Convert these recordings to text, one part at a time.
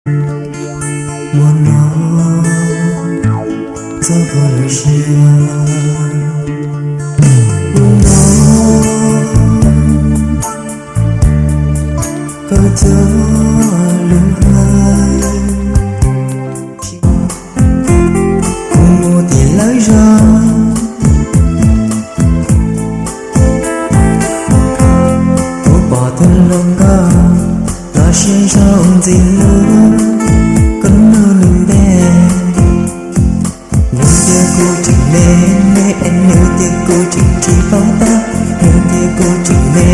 Muaj no txhob kho lub siab, hnub no koj cov lus hais, kuv mus tim lawv zos, kuv pom tus hluas nkauj los siab zoo ntxiv lub, koj nug nws npe. Nws tias kuv tseem me me, nws tias kuv tseem tsis paub tab, nws tias kuv tseem me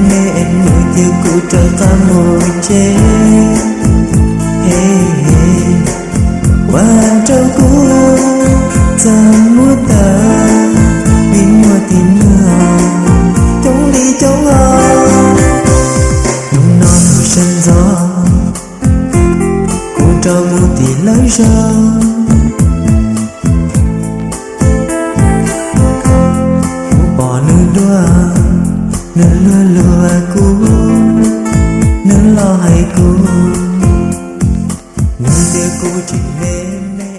me, nws tias kuv rov qab mus tsev. He, ua rau kuv txawm muab tawm, vim muaj tus neeg coob li coob os. Hnub no thaum sawv ntxov, kuv rov mus tim lawv zos, kuv pom nws dua, nws luag luag kuv, nws los hais kuv, nws tias kuv tseem me me.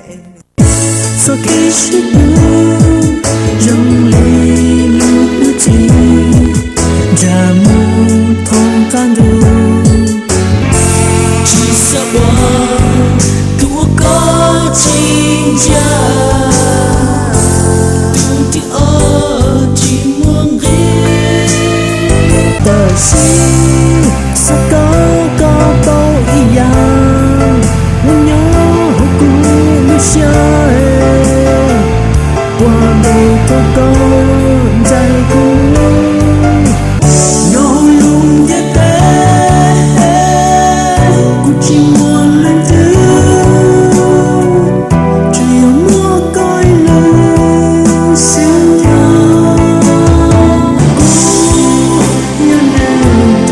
Txoj kev sib hlub zoo li lub hwj chim nrag mus thoob qab ntuj. Tsis xav ua tus uas koj tsis ntsia, tus thib ob tsis muaj nqis. Tab sis xav kom koj paub ib yam, uas nyob hauv kuv lub siab, ua ntu koj koj ntxais kuv. Nyob hauv lub ntiaj teb, kuv tsis muaj leej twg, tsuas yog muaj koj ib leeg xwb. Kuv yog neeg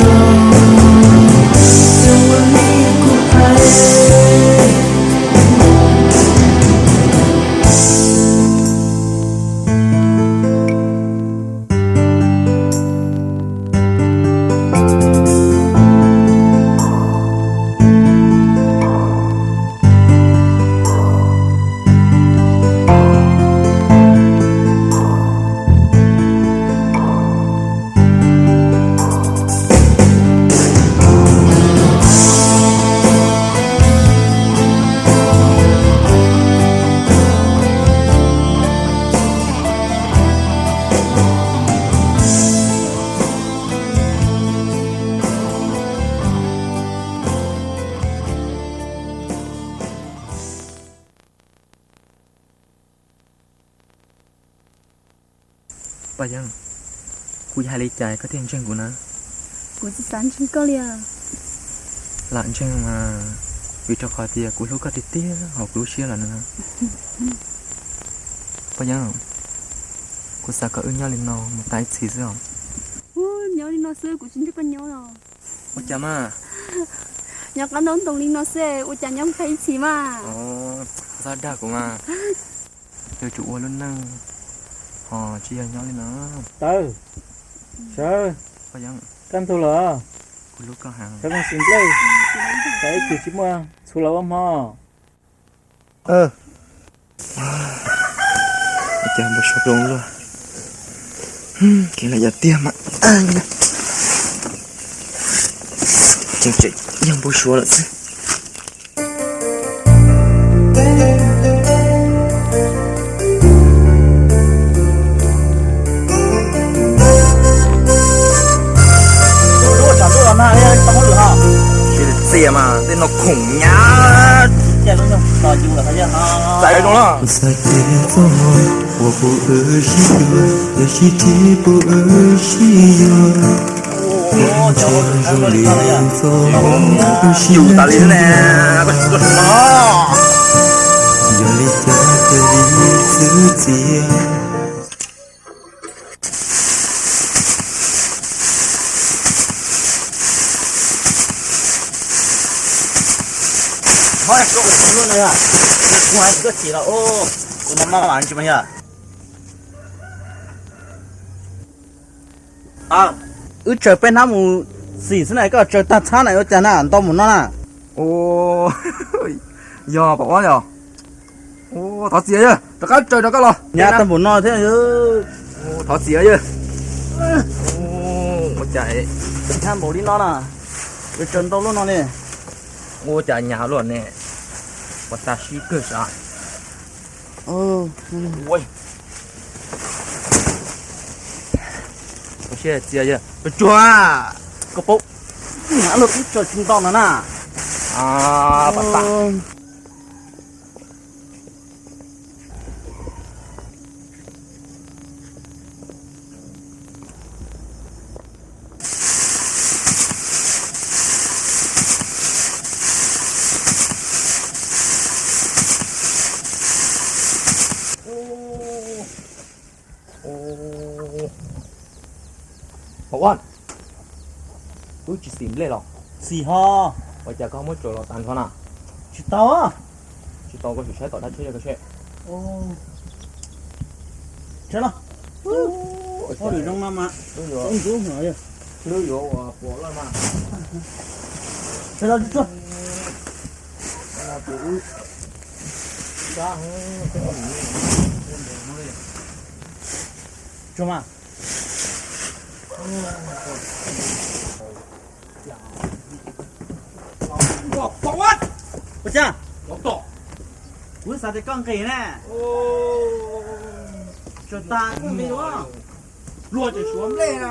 rog, yog ua li kuv hais. Paj Yeeb, kuv yuav hais li cas koj thiaj ntseeg kuv na? Kuv tsis xav ntseeg koj li. Lam ntseeg mas, vim rau qhov tias kuv hlub koj tiag tiag hauv kuv lub siab lawm na. Paj Yeeb, kuv xav kom wb nyob li no mus tas ib txhis xwb os. Nyob li no xwb kuv tsis nrog koj nyob los. Ua cas mas? Nyob qab ntaub ntoo li no xwb ua cas nyob mus tas ib txhis mas? Txhob dag kuv mas. Yuav tsum ua lub neej, ho tsis yog nyob li no. Tawb, sawv, kaj ntug lawm. Sawv mus sim nplej, tas ib txhis tsis muaj txhuv los ua hmo. Cas npau suav zoo luaj. Kev lawm yog tiag mas, tseem tseem yog npau suav lawm xwb. Txias mas tej no khoom nyab. Txais zoo los. Xav tias txoj hmoov uas pub wb sib yuav, yog sib tsis pub wb sib yuav, ntshe zoo li txoj hmoov wb sib yug tas li ne. Yog li cas cia li xwb txias. Wb tsaws peb hnab mus xim xwb na, koj tsaws tag txhab na ua cas na, nto mus no na. Ua, yog pom ua yog. Ua, thov txim yawg, rov qab tsaws rov qab los. Nyab tau npaum no thiab. Thov txim yawg. Ua cas nyab npaum li no na, tsaws ntau lub no ne. Ua cas nyab luaj ne, ua tas sib kawg sav. Ua, txias yawg, tsuag, koj paub, nyab luaj twb tsaws tsis ntau no na. Pas tas. Pom ua, wb tsis xim nplej los? Xim ho. Ua cas koj muab tsaws los tas nrho na? Tsis tau. Tsis tau koj sim saib tom dab tsheb koj seb. Saib los. Ua lwm zoo no mas ntxub ntxub no yog. Hlwb yuav ua puas loj mas. Saib los tsuag. Tsuag mas. Ua cas? Kuv xav tias koj nqis ne. Tsuag tas koj nqis ua luag tseem suav nplej na.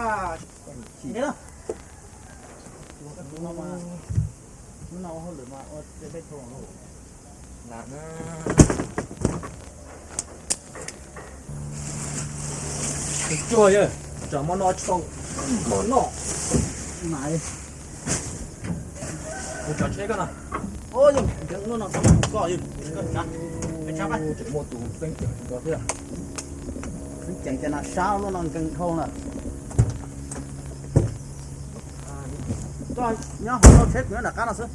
Hnub no ua hauj lwm mas ua peb thau lauj. Tsuag yawg, tsam hmo no tsis tau hmo noj. Kuv tsav tsheb koj no. Yog nkees lub no koj yog koj tsav, tsav pab. Tseem muaj tus xeeb ceem ko thiab. Xeeb ceem ces nas sab lub no nkees dhau lawm. Koj nyob hauv tsheb kuv nyob nram qab no xwb.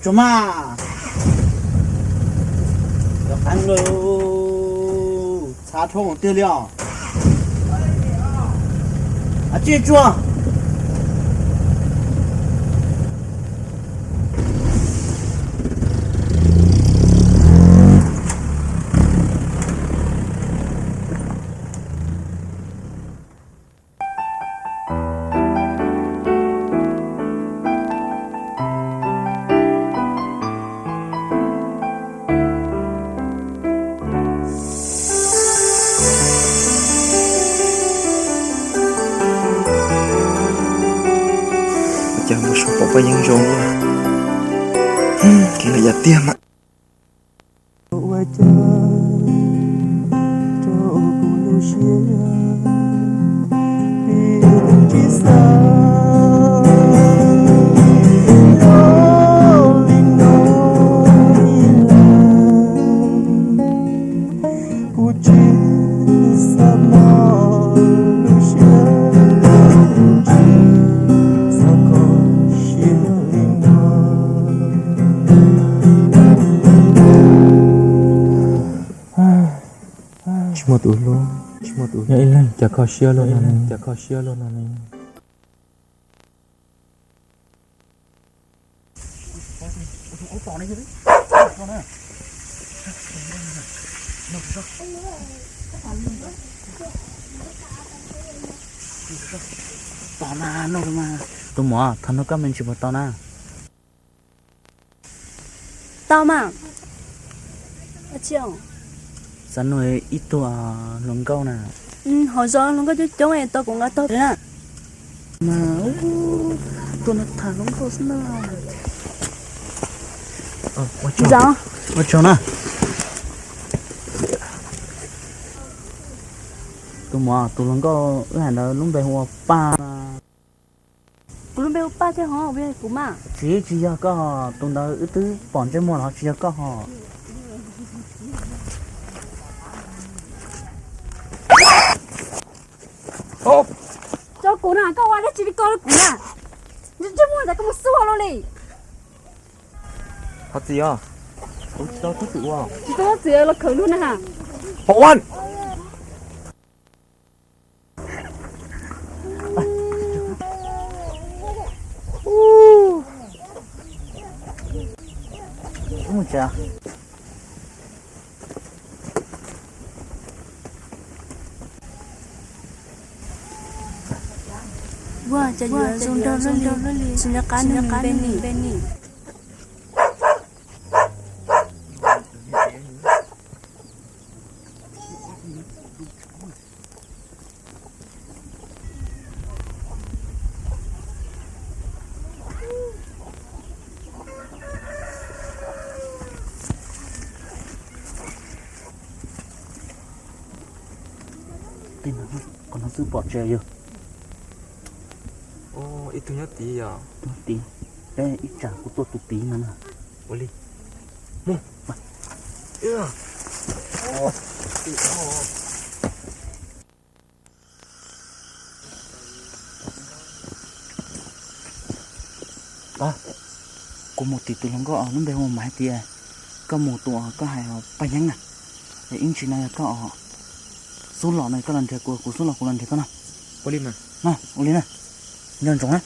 Tsuag mas. Cov qeej lauj, txhav dhau tiag li os. Ab tsi tsuag. Cas mus sau pom paj yeeb zoo, kev lawm yam tiag mas. Ua cas rau kuv lub siab, kuv tsis xav li no li lawm. Kuv tsis xav mob lub siab, kuv tsis xav kho siab li no. Tsis muaj tus hlub, tsis muaj tus hlub, yog ib leeg cas kho siab luaj no ne, cas kho siab luaj no ne. Tus muam, thov nug koj me ntsis puas tau na? Tau mas. Xav nug ib tug hluas nkauj na. Hauv zos hluas nkauj coob coob es tau kuv nqa tau na. Mas tuaj nrog tham hluas nkauj xwb na. Ua tsaug na. Tus muam, tus hluas nkauj wb hais ntawd lub npe hu ua Paj. Kuv lub npe hu Paj thiab hov, kuv mas. Tsis, tsis yog koj, tus ntawd wb twb pom ntsej muag los tsis yog koj hov. Tso kuv na, koj ua dab tsi li koj rau kuv na? Ntsej muag ntawd koj mus xua los li. Thov txim os, kuv tsis tau txhob txwm ua. Tsis tau txhob txwm los khawm lub na. Pom ua. Ua cas yuav zoo nraug luaj li, tsis nco qab nws npe ni. Tej no, qhov no twb pom tsev yog. Ib tug nyob tid yog. Nyob tid, peb ib tsam kuv tuaj tus tid no na. Ua li. Mus. Kuv mus tim tus hluas nkauj lub npe hu ua Maiv tias koj mus tus koj hais Paj Yeeb na, ib ntsis no yog koj xub los no koj los nrhiav kuv, kuv xub los kuv los nrhiav koj no. Ua li na. Ua li na, nco ntsoov na.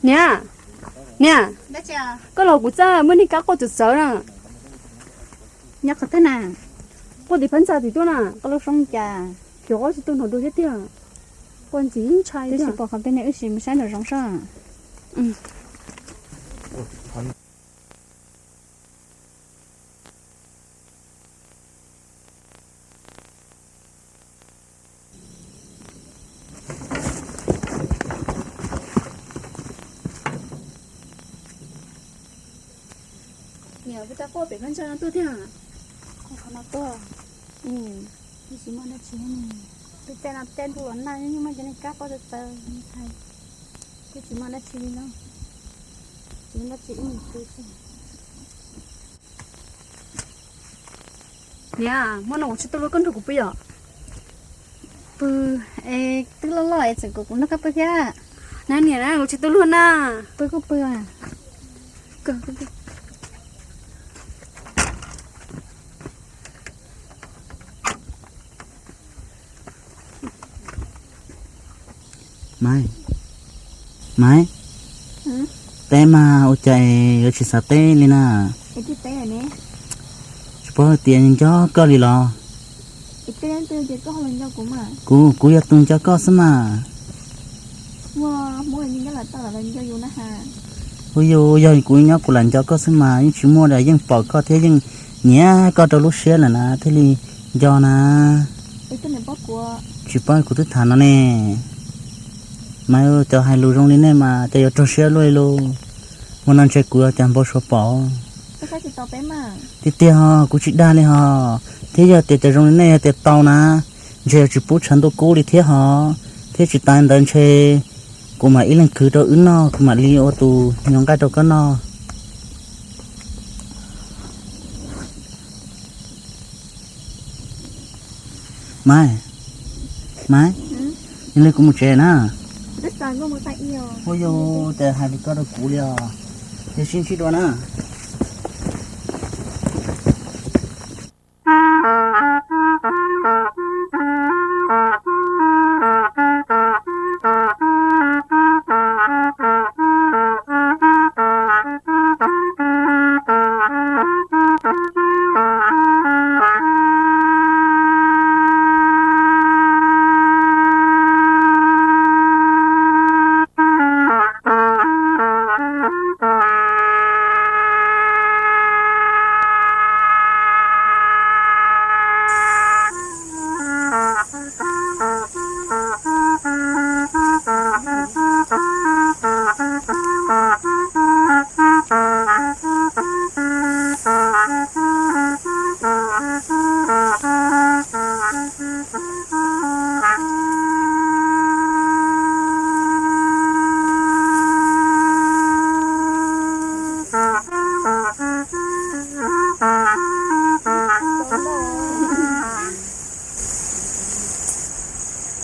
Niam, niam, koj los kuv txaj muaj niag kab quaj txawv txawv na. Nyob qhov twg na? Quaj tim phab ntsa tim tuaj na. Qoj lub xyoob cas xyov tsis tuaj nrog dua thiab tiag. Quaj ntxim ntshai twb tsis pom qhov twg ne, wb sim mus saib nraum zoov soj. Niam, peb tau quaj pem phab ntsa no tuaj tiag. Quaj qhov no tuaj. Twb tsis muaj dab tsi. Peb caij no caij ntuj los nag yeej muaj cov niag kab quaj txawv txawv ntshai. Twb tsis muaj dab tsi li no. Tsis muaj dab tsi, wb mus pw xwb. Niam, hmo no kuv tsis tuaj luag koj nrog kuv pw yom? Pw, es twb loj loj es tseem kom kuv nrog koj pw thiab. Na niam na, kuv tsis tuaj luag na. Pw kuj pw. Maiv, Maiv, teb mas ua cas yuav tsis xav teb li na? Tsis paub hais tias nco koj li los? Kuv, kuv yog tus nco koj xwb mas. Ua yog, yog kuv nyob kuv lam nco koj xwb mas, yeej tsis muaj, yeej pom koj thiab yeej nyiam koj rau lub siab lawm na thiaj li nco na. Tsis paub, kuv twb tham no ne. Mas cov hais lus zoo li nej mas cas yuav raug siab luaj li lauj. Hmo no ntshe kuv cov npau suav pom. Tiag tiag, kuv tsis dag li hos. Thiab yog tias cov zoo li nej yog tias tau na, ntshe yuav tsis pub tshav ntuj kub li thiab hos. Thiab tsis tas ntawd ntshe kuv mam ib leeg khwv rau wb noj, kuv mam li ua tus nyuag nqaij rau koj noj. Maiv, Maiv, yog li kuv mus tsev na. Ua yog, cas hais li koj rau kuv li os. Yog sib ntsib dua na.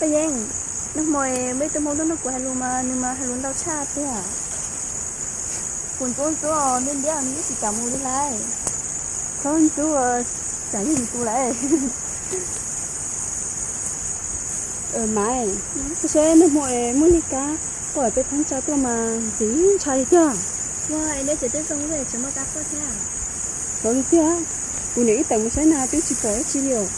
Paj Yeeb, nag hmo muaj ib tug Hmoob tuaj nrog kuv hais lus mas nws mas hais lus ntau tshaj tiag. Kuv ntxub ntxub ntiab ntiab nws yeej tsis kam mus li lawm. Txhob ntxub, tsam yog yus tus lawm. Maiv, koj saib nag hmo muaj li kab quaj peb phab ntsa tuaj mas ntxim ntshai tiag. Ua, es neb tsev twb zoo lawm tseem muaj kab quaj thiab? Txhob li tiag, kuv niam ib tawm mus saib na twb tsis pom dab tsi li os.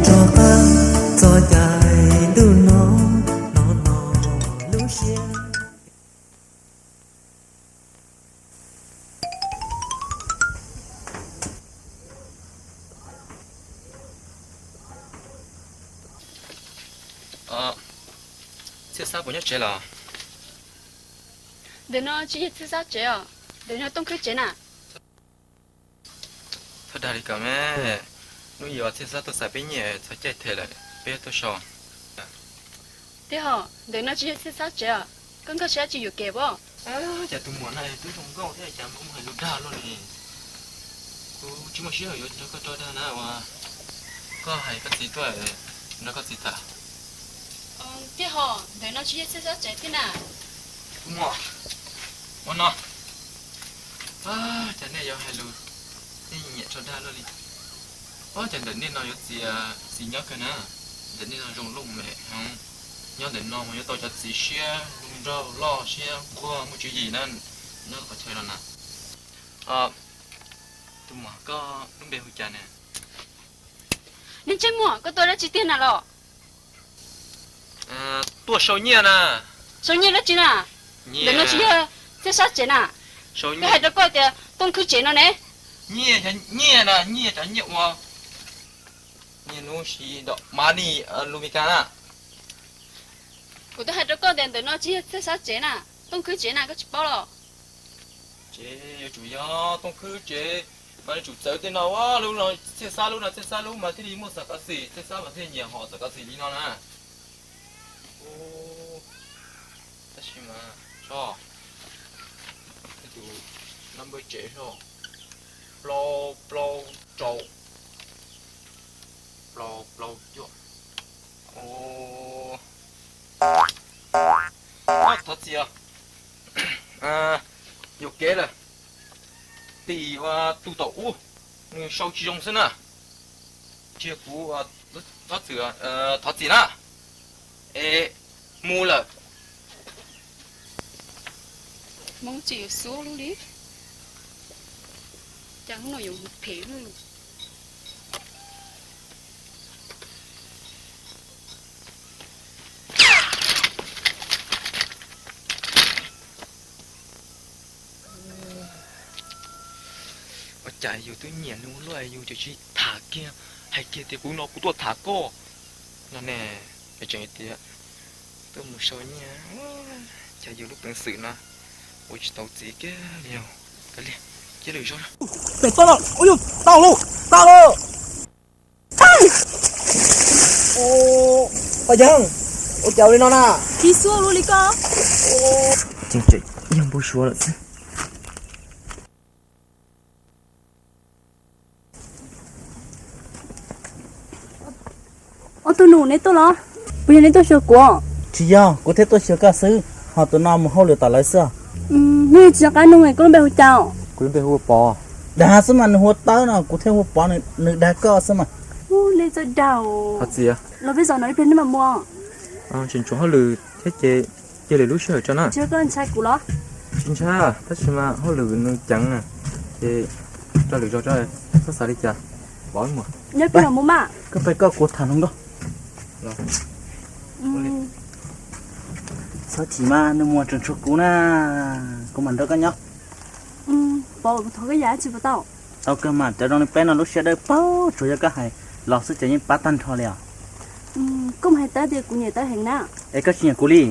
Rov qab txog caij ntuj no, no no lub siab. Txhiaj Xab puas nyob tsev los? Ntawm no tsis yog Txhiaj Xab tsev os, ntawm no Tooj Khwb tsev na. Txhob dag li ko me, hnub yuav Txhiaj Xab tuaj xav peb nyiaj txog caij them lawm peb tuaj so. Tij Hom, ntawm no tsis yog Txhiaj Xab tsev os, koj nkag siab tsis yuam kev pob. Cas tus muam no twb zoo nkauj thiab cas muaj hais lus dag luaj li. Kuv tsis muaj sij hawm yuav nrog koj tso dag na, uas koj hais koj txiv tuaj nrog koj txiv tham. Tij Hom, ntawm no tsis yog Txhiaj Xab tsev thiab na. Tus muam, ua no, cas nej yuav hais lus, nej nyiam tso dag luaj li. Ua cas ntawm nej no yuav txiv, txiv nyob kawg na, ntawm nej no zoo looj mem heev, nyob ntawm no mas yuav tau cov txiv siab zoo nraug loj siab nquag muaj tswv yim na, nyob qhov chaw no na. Tus muam, koj lub npe hu cas ne? Niag ntsej muag, koj tuaj dab tsi tiag na los? Tuaj sau nyiaj na. Sau nyiaj dab tsi na? Ntawm no tsis yog Txhiaj Xab tsev na. Koj hais rau koj tias Tooj Khwb tsev no ne. Nyiaj, nyiaj na, nyiaj cov nyiaj ua, nyiaj lub si dom mav ni lus Mes Kas na. Kuv twb hais rau koj tias ntawm no tsis yog Txhiaj Xab tsev na, Tooj Khwb tsev na, koj tsis paub los? Tsev yuav tsum yog Tooj Khwb tsev, mas yuav tsum txawv tej no, lub no Txhiaj Xab lub no, Txhiaj Xab lub mas thiaj li muaj xam kav xwm, Txhiaj Xab mas thiaj nyiam hom xam kav xwm li no na. Tab sis mas so, tus no npawb tsev so, plaub plaub rau, plaub plaub cuaj. Thov txim, yuam kev lawm. Tim ua tus thaum ub nws sau tsis zoo xwb na. Tsis yog kuv, thov txim, thov txim na. Es mus lawm. Hmoob tsis yuav xub lub li, cas hnub no yuav mus phem lub. Ua cas yus twb nyiam nws ua luaj yus tseem tsis tham kiag, hais kiag tias kuv no kuv tuaj tham koj no ne. Es tseem tias tuaj mus sau nyiaj, cas yus lub peev xwm no ua tsis tau txiv kiag li. Kav liam, cia lwm zaug. Pem toj no, ua yus tau lauj, tau lauj. Paj Yeeb, ua cas li no na? Tsis xub lub li koj. Tseem tseem yog npau suav lawm xwb. Ob tug nus, neb tuaj los? Puas yog neb tuaj xyuas kuv? Tsis yog, kuv thiaj tuaj xyuas koj xwb, ho tus no mus hauj lwm tom lawv xwb. Neb tsis nco qab nug, koj lub npe hu cas? Kuv lub npe hu ua Pov. Dag xwb mas, nws hu ua Tawb no, kuv thiaj hu ua Pov, nws dag koj xwb mas. Ub, nej txawj dag. Thov txim. Los peb zov no ib pliag neb mam mus. Tseem tshuav hauj lwm thiab ces cia lwm lub sij hawm tso na. Tsis yog koj ntshai kuv los? Tsis ntshai, tab sis mas hauj lwm nws ceev na, ces tso lwm zaus tso, txhob xav li cas. Pov, mus. Nyob peb los mus mas. Koj pais koj, kuv tham hluas nkauj. Txhob chim mas, nws mus tseem tshuav kuv na, kuv mam nrog koj nyob. Pov, kuv thov koj yam dab tsi puas tau? Tau kawg mas, cov zoo li peb no lub siab dawb paug, tsuas yog koj hais los xwb ces yeej pab tag nrho li os. Koj mus hais Tawb tias kuv nyiam Tawb heev na. Es koj tsis nyiam kuv li?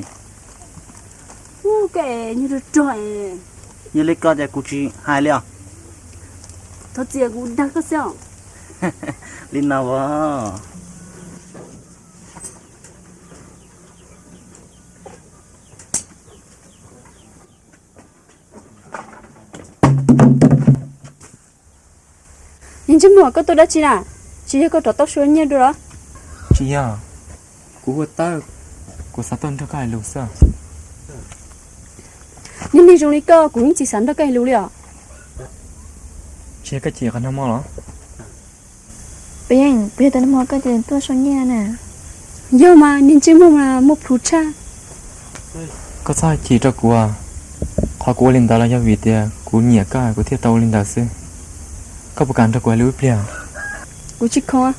Ub, koj es nyuag rog rog es. Yog li koj tias kuv tsis hais li os. Thov txim, kuv dag koj xwb os. Li no as. Niag ntsej muag, koj tuaj dab tsi na? Tsis yog koj rov tau sua nyiaj dua los? Tsis yog, kuv ua tawb, kuv xav tuaj nrog koj hais lus xwb. Niag neeg zoo li koj kuv yeej tsis xav nrog koj hais lus li os. Tsis yog koj cem qhov nag hmo los? Peb Yeej, puas yog tau nag hmo koj tias tuaj sua nyiaj na? Yog mas, niag ntsej muag mas muaj plhus tshaj. Koj txhob chim rau kuv, qhov kuv ua li ntawd los yog vim tias kuv nyiam koj kuv thiaj tau ua li ntawd xwb. Koj puas kam nrog kuv hais lus ib pliag? Kuv tsis khoom.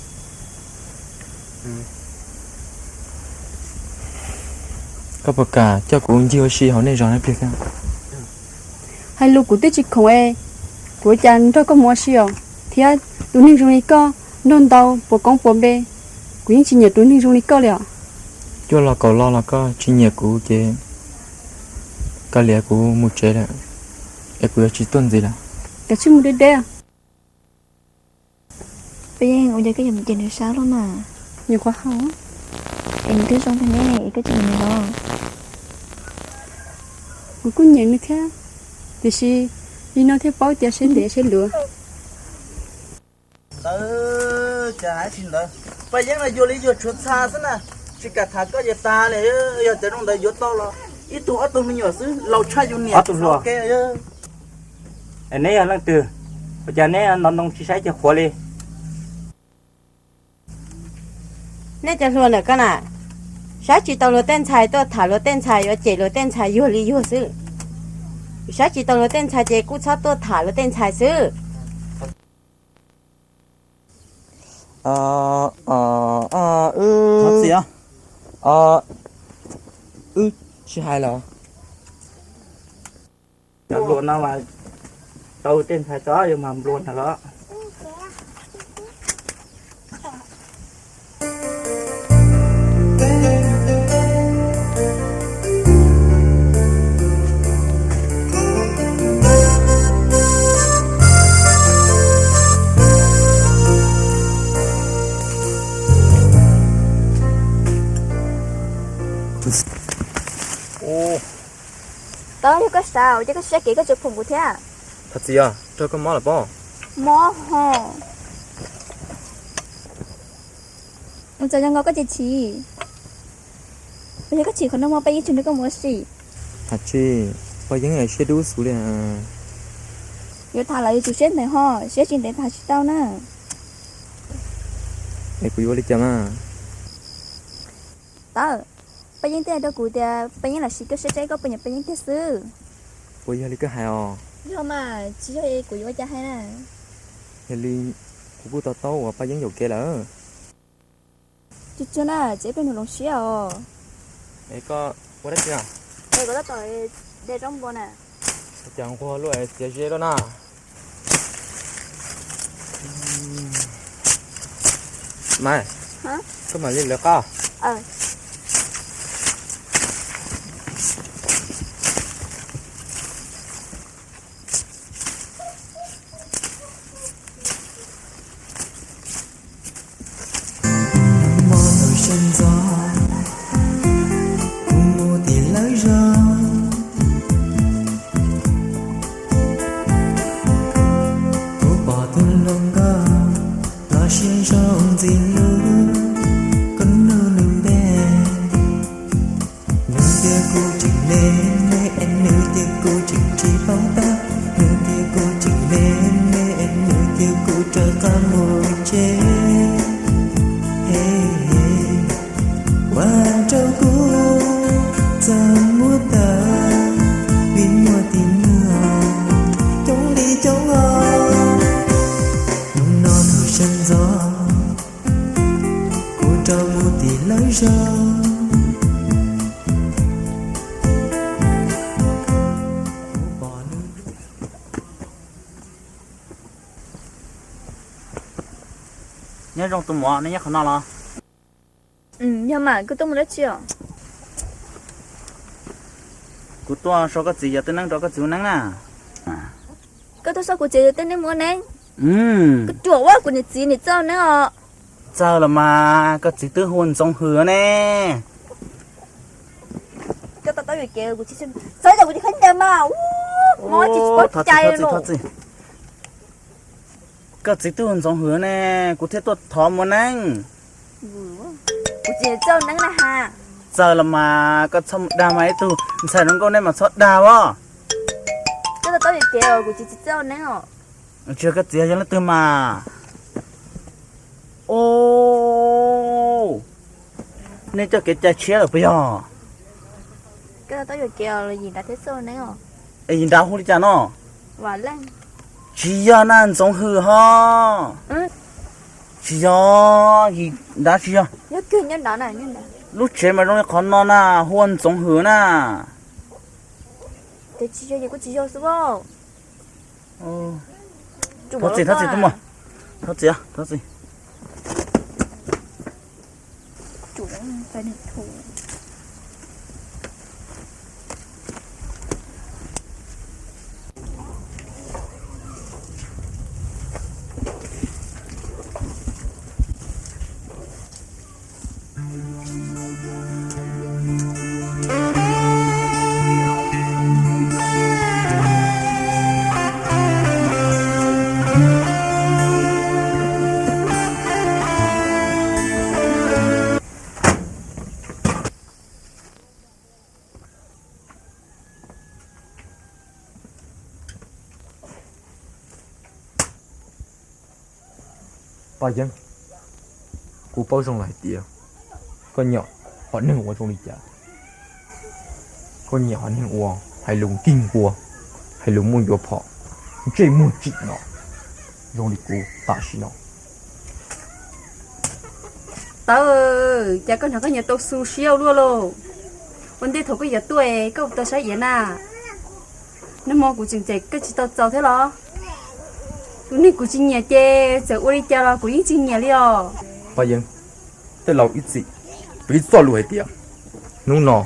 Koj puas kam coj kuv ncig ua si hauv nej zos ib pliag? Hais lus kuv twb tsis khoom es, kuv ua cas nrog koj mus ua si os? Thiab tus neeg zoo li koj nrog ntau puas koob puas npe, kuv yeej tsis nyiam tus neeg zoo li koj li os. Cuaj los kaum los los koj tsis nyiam kuv ces kav liam, kuv mus tsev lawm, es kuv yuav tsis tuaj ntxiv lawm. Kav tsij mus deb deb. Peb Yeej, ua cas koj yuav mus cem nws sab luaj mas? Nyuam qhuav haum. Es nws twb zoo li ne es koj tseem nyiam nws los? Kuv kuj nyiam nws thiab, tiam sis li no thiaj paub tias siab ntev siab luv. Tsis ntawd, Paj Yeeb no yuag li yuag tshuav txha xwb na, tsis kam tham koj ces tag li. Yog tias zoo ntawd yuav tau los ib tug ob tug me nyuam xwb, laus tshaj yus niam ob tug hluas. Neb yog leej twg? Ua cas neb ntov ntoo tsis saib cov qhuav li? Nej cov hluas ntawm koj na, saib tsis taus luag tej ntxhais tuaj tham luag tej ntxhais, yuav cem luag tej ntxhais yuag li yuag xwb. Saib tsis taus luag tej ntxhais ces kuj txhob tuaj tham luag tej ntxhais xwb. Wb, wb tsis hais los? Cov hluas no mas tau tej ntxhais tod yuav mas nplua ntag los. Tau, yog koj xav ua cas koj siab kev koj tseem phoom kuv thiab? Thov txim os, raug koj mob lawm pob? Mob ho. Ua txawm zoo nkaus koj ces chim. Puas yog koj chim qhov no mas Paj Yeeb tsis nrog koj mus ua si? Tham tsis, Paj Yeeb siab dub xwb li. Yuav tham los yuav tsum siab ntev ho, siab tsis ntev tham tsis tau na. Es kuv yuav ua li cas mas? Tau, Paj Yeeb twb hais rau kuv tias Paj Yeeb los siv koj siab, koj puas nyiam Paj Yeeb tiag xwb. Puas yog li koj hais os? Yog mas, tsis yog kuv yuav ua cas hais na. Yog li kuv kuj to taub uas Paj Yeeb yuam kev lawm. Tsuag tsuag na, tsev peb nus loov siab os. Es koj ua dab tsi na? Koj tab tom de zaub npua na. Cas nquag luaj, txiav ze luaj na. Mas, koj mam li lawv qab. Hnub no thaum sawv ntxov kuv mus tim lawv zos, kuv pom tus hluas nkauj los siab zoo ntxim hlub, kuv nug nws npe. Nws tias kuv tseem me me, nws tias kuv tseem tsis paub tab, nws tias kuv tseem me me, nws tias kuv rov qab mus tsev. Ua rau kuv txawm muab tawm, vim muaj tus muaj coob li coob os. Hnub no thaum sawv ntxov kuv rov mus tim lawv zos. Nyob zoo tus muam, nej nyob qhov no los? Yog mas, koj tuaj mus dab tsi os? Kuv tuaj sau koj txiv yawg tej neeb rau koj txiv ua neeb na. Koj tuaj sau kuv txiv yawg tej neeb mus ua neeb? Koj ruam ua kuv niam txiv niam txawj neeb os. Txawj los mas, koj txiv twb hu ua Ntxoov Hwm ne. Koj tau taub yuam kev, kuv tsis txawj, kuv tsis khaub ncaws mas. Mob tsis tsis paub cai los. Koj txiv twb hu Ntxoov Hwm ne, kuv thiaj tuaj thov mus neeb. Kuv tsis txawj neeb na ha. Txawj los mas, koj txhob mus dag mas, ib tug ntxhais zoo nkauj nej mas txhob dag os. Koj tau taub yuam kev, kuv tsis tsis txawj neeb os. Tsis yog koj txiv, yog leej twg mas? Os, nej coj kev cai tshiab lawm puas yog? Koj tau taub yuam kev los yim nrad thiaj txawj neeb os. Es yim nrad hu li cas no? Tsis yog na, Ntxoov Hwm ho. Tsis yog, yim nrad tsis yog. Lub tsev mas zoo li qhov no na, hu ua Ntxoov Hwm na. Tsis yog, kuj tsis yog xwb. Thov txim, thov txim, tuaj mus. Thov txim, thov txim. Paj Yeeb, kuv paub zoo lawm hais tias koj nyiam hom neeg uas zoo li cas. Koj nyiam hom neeg uas hais lus nkig nquag, hais lus muaj ncuav phom, ntsej muag tsim no, zoo li kuv tam sim no. Tawv, cas koj hnov koj nyias tau xu siab ua luaj lauj? Ua ntej thaum koj yuav tuaj koj ua tau saib iav na. Nag hmo kuv tseem cem koj tsis tau txaus thiab los? Tus neeg kuv tsis nyiam ces txawm ua li cas los kuv yeej tsis nyiam li os. Paj Yeeb, tej laus ib txwm piv txoj lus hais tias, hnub no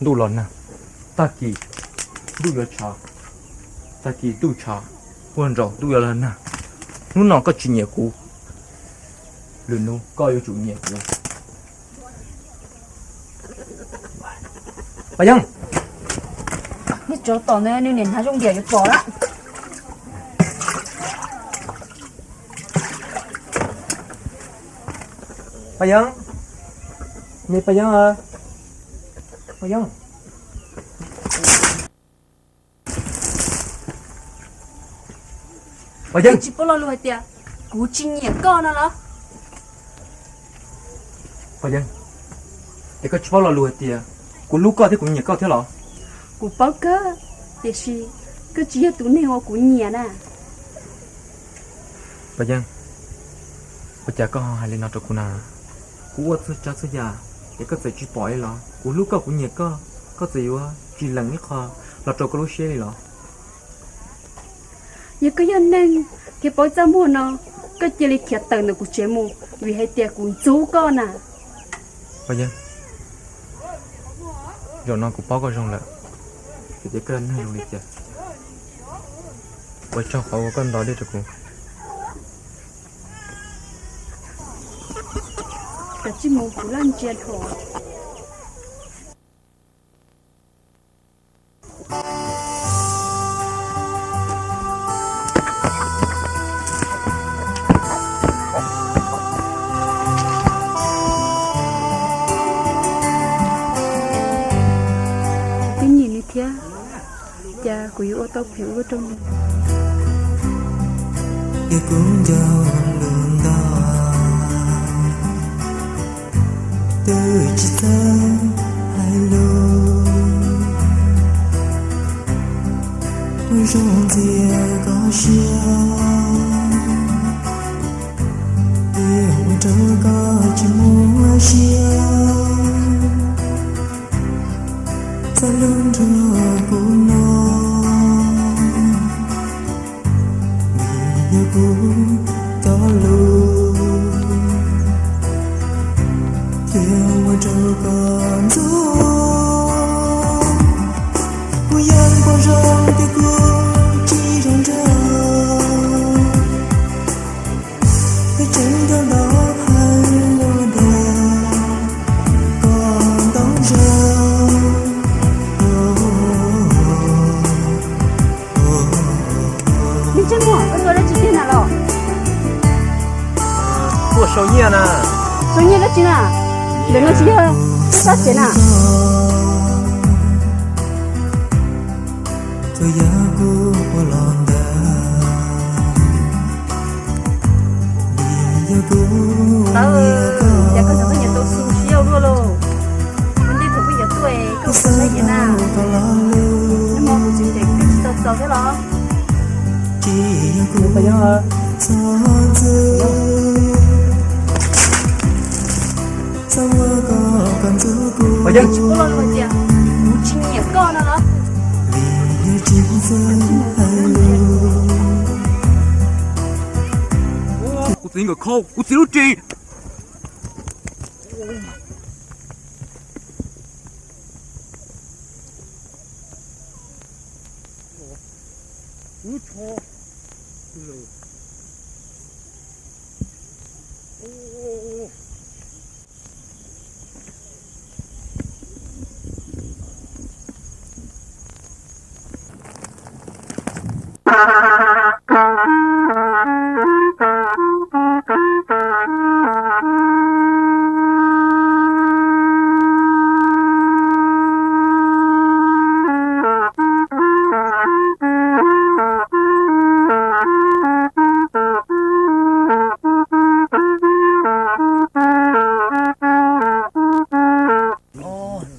ntuj los nag, tag kis ntuj yuav tshav, tag kis ntuj tshav, puag nraud ntuj yuav los nag. Hnub no koj tsis nyiam kuv, lwm hnub koj yuav tsum nyiam kuv. Paj Yeeb, nej tsov tom ntawd nws niam hnav zoo diam yuav pom lawm. Paj Yeeb, me Paj Yeeb, Paj Yeeb. Paj Yeeb, tsis paub lo lus hais tias kuv tsis nyiam koj no los? Paj Yeeb, es koj tsis paub lo lus hais tias kuv hlub koj thiab kuv nyiam koj thiab los? Kuv paub kawg, tiam sis koj tsis yog tus neeg uas kuv nyiam na. Paj Yeeb, ua cas koj ho hais li no rau kuv na? Kuv ua txhua tsav txhua yam es koj txawm tsis pom li los? Kuv hlub koj kuv nyiam koj, koj txawm yuav tsis lees ib qho los rau koj lub siab li los? Yog koj yog neeg thiab paub txaj muag no, koj cia li khiav tawm ntawm kuv tsev mus vim hais tias kuv ntxub koj na. Paj Yeeb, zaum no kuv paub koj zoo lawm, vim tias koj yog neeg zoo li cas. Ua tsaug qhov uas koj ntaus dej rau kuv. Kav tsij mus, kuv laj ntsia dhau. Twb nyiam nws thiab, cas kuv yuav ua tau phem ua luaj rau nws. Ces kuv nco lus ntau, twb tsis txawj hais lus, ua zoo ntxias koj siab, tiag ua rau koj tsis muaj siab. Txoj hlub nrog kuv no, vim yog kuv cov lus, thiaj ua rau koj ntxub. Kuv yeej pom zoo tias kuv tsis zoo nraug, Sau nyiaj na. Sau nyiaj dab tsi na? Ntawm no tsis yog txoj tsev na. Tawb, cas koj cov koj nyiam tau xu siab ua luaj lauj. Ua ntej thaum koj yuav tuaj koj ua saib nyiam na. Nyob hmo kuv tsis ncaim koj tsis tau txaus thiab los? Kuv tsis nyiam koj no los? Kuv txiv nkawd khau, kuv txiv lub ris.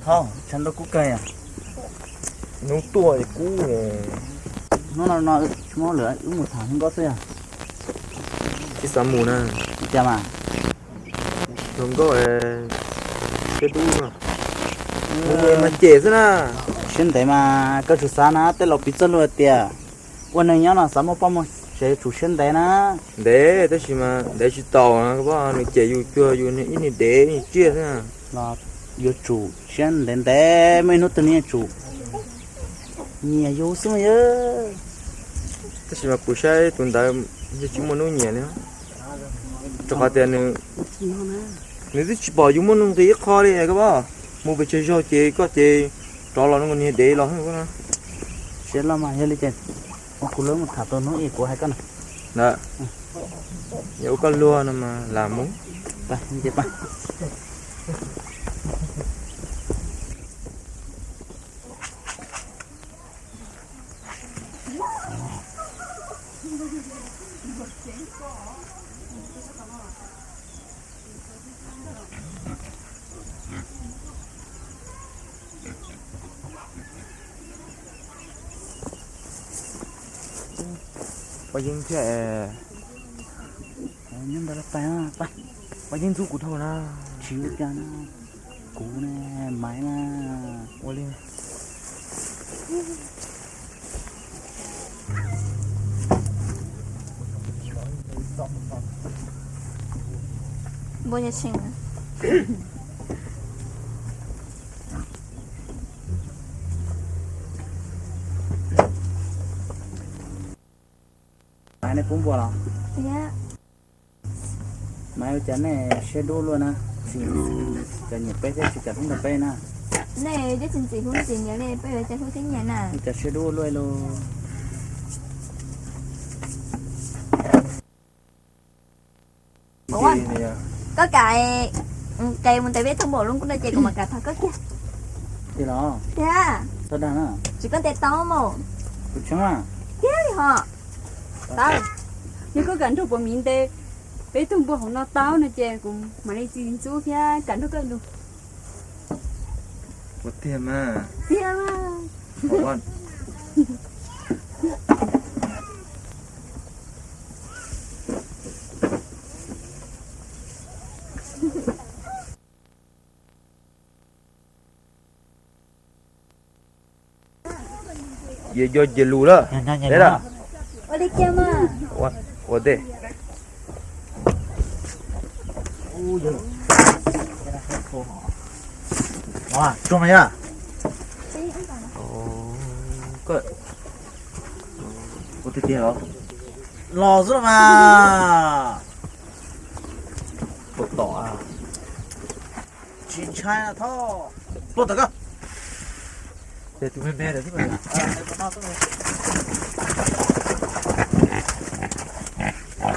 Thov tshav ntuj kub kawg. Hnub tuaj kub. Hnub no tsis muaj lawm, wb mus tham hluas nkauj xwb yog. Tsis xav mus na. Cas mas? Hluas nkauj siab dub no. Mus mas cem xwb na. Siab ntev mas koj tsum xav na, tej laus piv txoj lus tias ua neeg nyob no xav muaj poj muaj sev yuav tsum siab ntev na. Ntev tab sis mas ntev tsis taus, nws cem yus cuag yus ib niag dev ib niag tsiaj xwb. Los yuav tsum siab ntev ntev, muaj ib hnub twg nws yuav tsum nyiam yus xwb mas yog. Tab sis mas kuv saib tus ntawd yeej tsis muaj hnub nyiam li, rau qhov tias nws, nws twb tsis pom yus muaj nuj nqis ib qho li koj. Mus pes tsawg zaug ces koj ces rov los niag dev los. Siab loj mas yog li ces ua kuv lub mus tham tus hnub ib kuv hais koj na. Ntawd, yog ua koj luag no mas lam mus. Pov yeeb thiab. Nyob ntawd los pais, pais. Pov yeeb ntxub kuv dhau na. Tsis ua cas na. Kuv ne, Maiv na. Ua li. Npua yog tseem. Maiv, nej pub npua los? Maiv, ua cas nej siab dub luaj na? Tsis kam nyiam peb thiab tsis kam hlub nrog peb na. Nej twb tsis ntxim hlub ntxim nyiam li, peb yuav cas hlub thiab nyiam na? Ua cas siab dub luaj lauj? Koj kam qe mus ntes peb tug npaum lub nkuj no ces kuv mam kam thov koj kiag. Tiag los? Tiag. Tsis koj ntes tau mus. Tiag li hos. Tau. Yog koj kam nrog puas miv ntes peb tug npua hauv no tau no ces kuv mam li txiv ntxub thiab kam nrog koj lug. Ua tiag mas. Tiag mas. Yog cia lus lawm. Ua li cas mas? Ua ntej. Tsuag mas yog. Ua tiag tiag los? Los xwb los mas. Ua tom. Tsis ntshai thoj. Pluaj tawm koj. Ces tus me me ntawd xwb.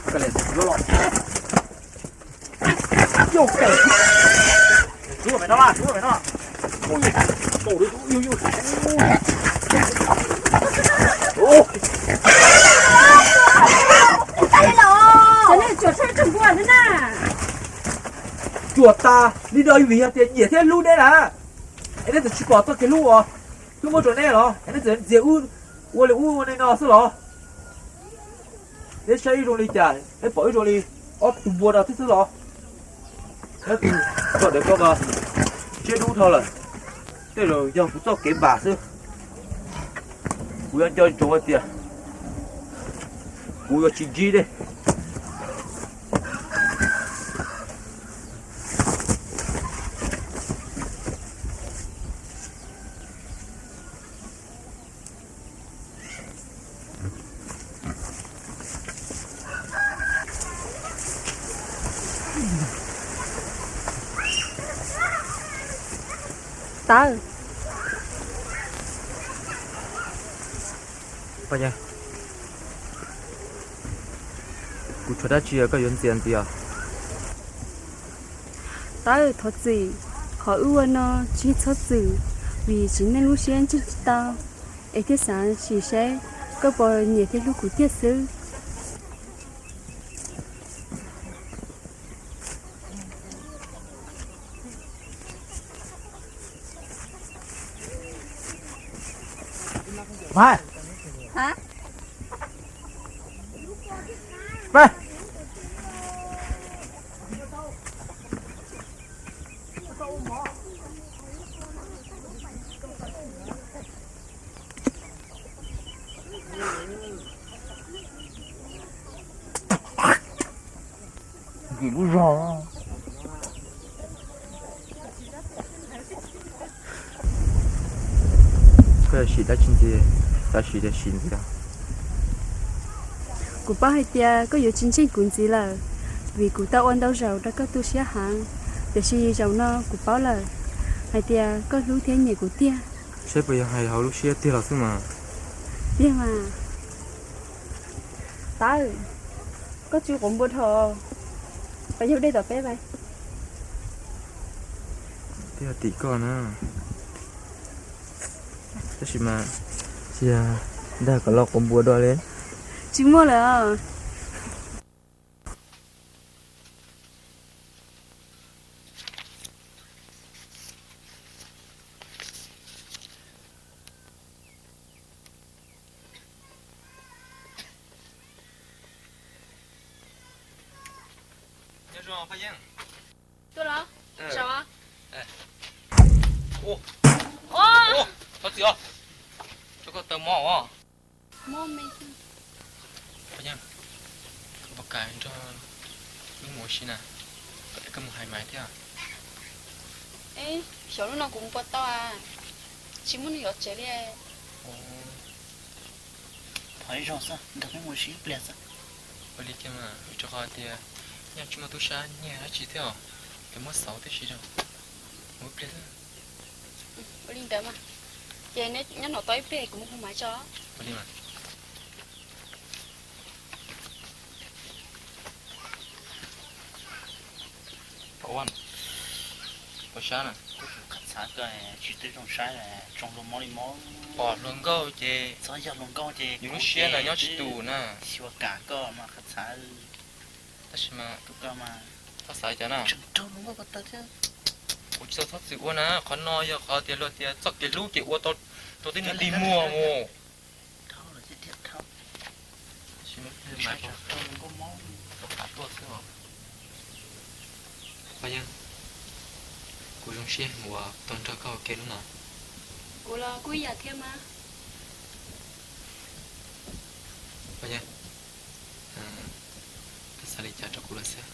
Koj liam tus loj los. Cuam tas li no vim yog tias nyiam thiab hlub neb na. Es neb txawm tsis pom txoj kev hlub uas hlub muab rau neb los es neb txawm ntxias wb ua li ub ua li no xwb los? Neb saib wb zoo li cas, neb pom wb zoo li ob tug npua no thiab xwb los? Neb tus txoj dawm ko mas ntsej dub dhau lawm, tej zaum yog kuv txoj kev npam xwb. Kuv yuav nco ntsoov hais tias kuv yuav tsis ntsib nej. Tawb, kuv tshuav dab tsi koj yuav ntxias ntxiv os? Tawb, thov txim, qhov wb ua no tsis txhob txwm, vim tsim neej lub siab ntseeg tsis tau, es thiaj xav sim seb koj puas nyiam thiab hlub kuv tiag xwb. Nkim lub zog. Koj yuav sim dab tsi ntxiv, xav sim tias sim ntxiv. Kuv paub hais tias koj yuav tsis ntseeg kuv ntxiv lawm, vim kuv tau ua ntau zaus rau koj tu siab heev, tiam sis zaum no kuv paub lawm hais tias koj hlub thiab nyiam kuv tiag. Saib puas yog hais hauv lub siab tiag los xwb mas. Tiag mas. Tawb, koj tsw quav npua dhau, pab yug dej tom peb pab. Twb yog tim koj na. Tab sis mas, cia dag kom los quav npua dua li. Tsis muaj lawm os. Nyob zoo Paj Yeej. Tuaj los, zaum. Thov txim os, rau koj taw mob os. Paj Yeej, koj puas kam nrog wb mus ua si na? Koj mus hais Maiv thiab. Xyov lub no kuv mus puas tau, tsis muaj neeg yuav tsev li. Thov ib zaug xwb, nrog peb mus ua si ib pliag xwb. Ua li cas mas, vim rau qhov tias nyaj tsis muaj tub sab nyiag dab tsi thiab os, peb muab xauv tib si rau. Mus ib pliag xwb. Ua li ntawd mas, ces neb nyob no tos ib pliag kuv mus hu Maiv tso. Ua li mas. Pom ua, pom sab na. Kuv tus khav txhav koj tsis twb zoo saib, tsoo hluas mob li mob. Pom hluas nkauj ces txhob yog hluas nkauj ces yus lub siab na nyob tsis tus na. Xyuas kam koj mas khav txhav. Tab sis mas tus koj mas txhob xav li cas na. Kuv tsis tau txhob txwm ua na, qhov no yog qhov tias luag tias txoj kev hlub ces ua tau rau tib neeg dig muag mus. Paj Yeej, kuv zoo siab uas tau nrog koj ua ke hnub no. Kuv los kuj ib yam thiab mas. Paj Yeej, koj xav li cas rau kuv lawm xwb?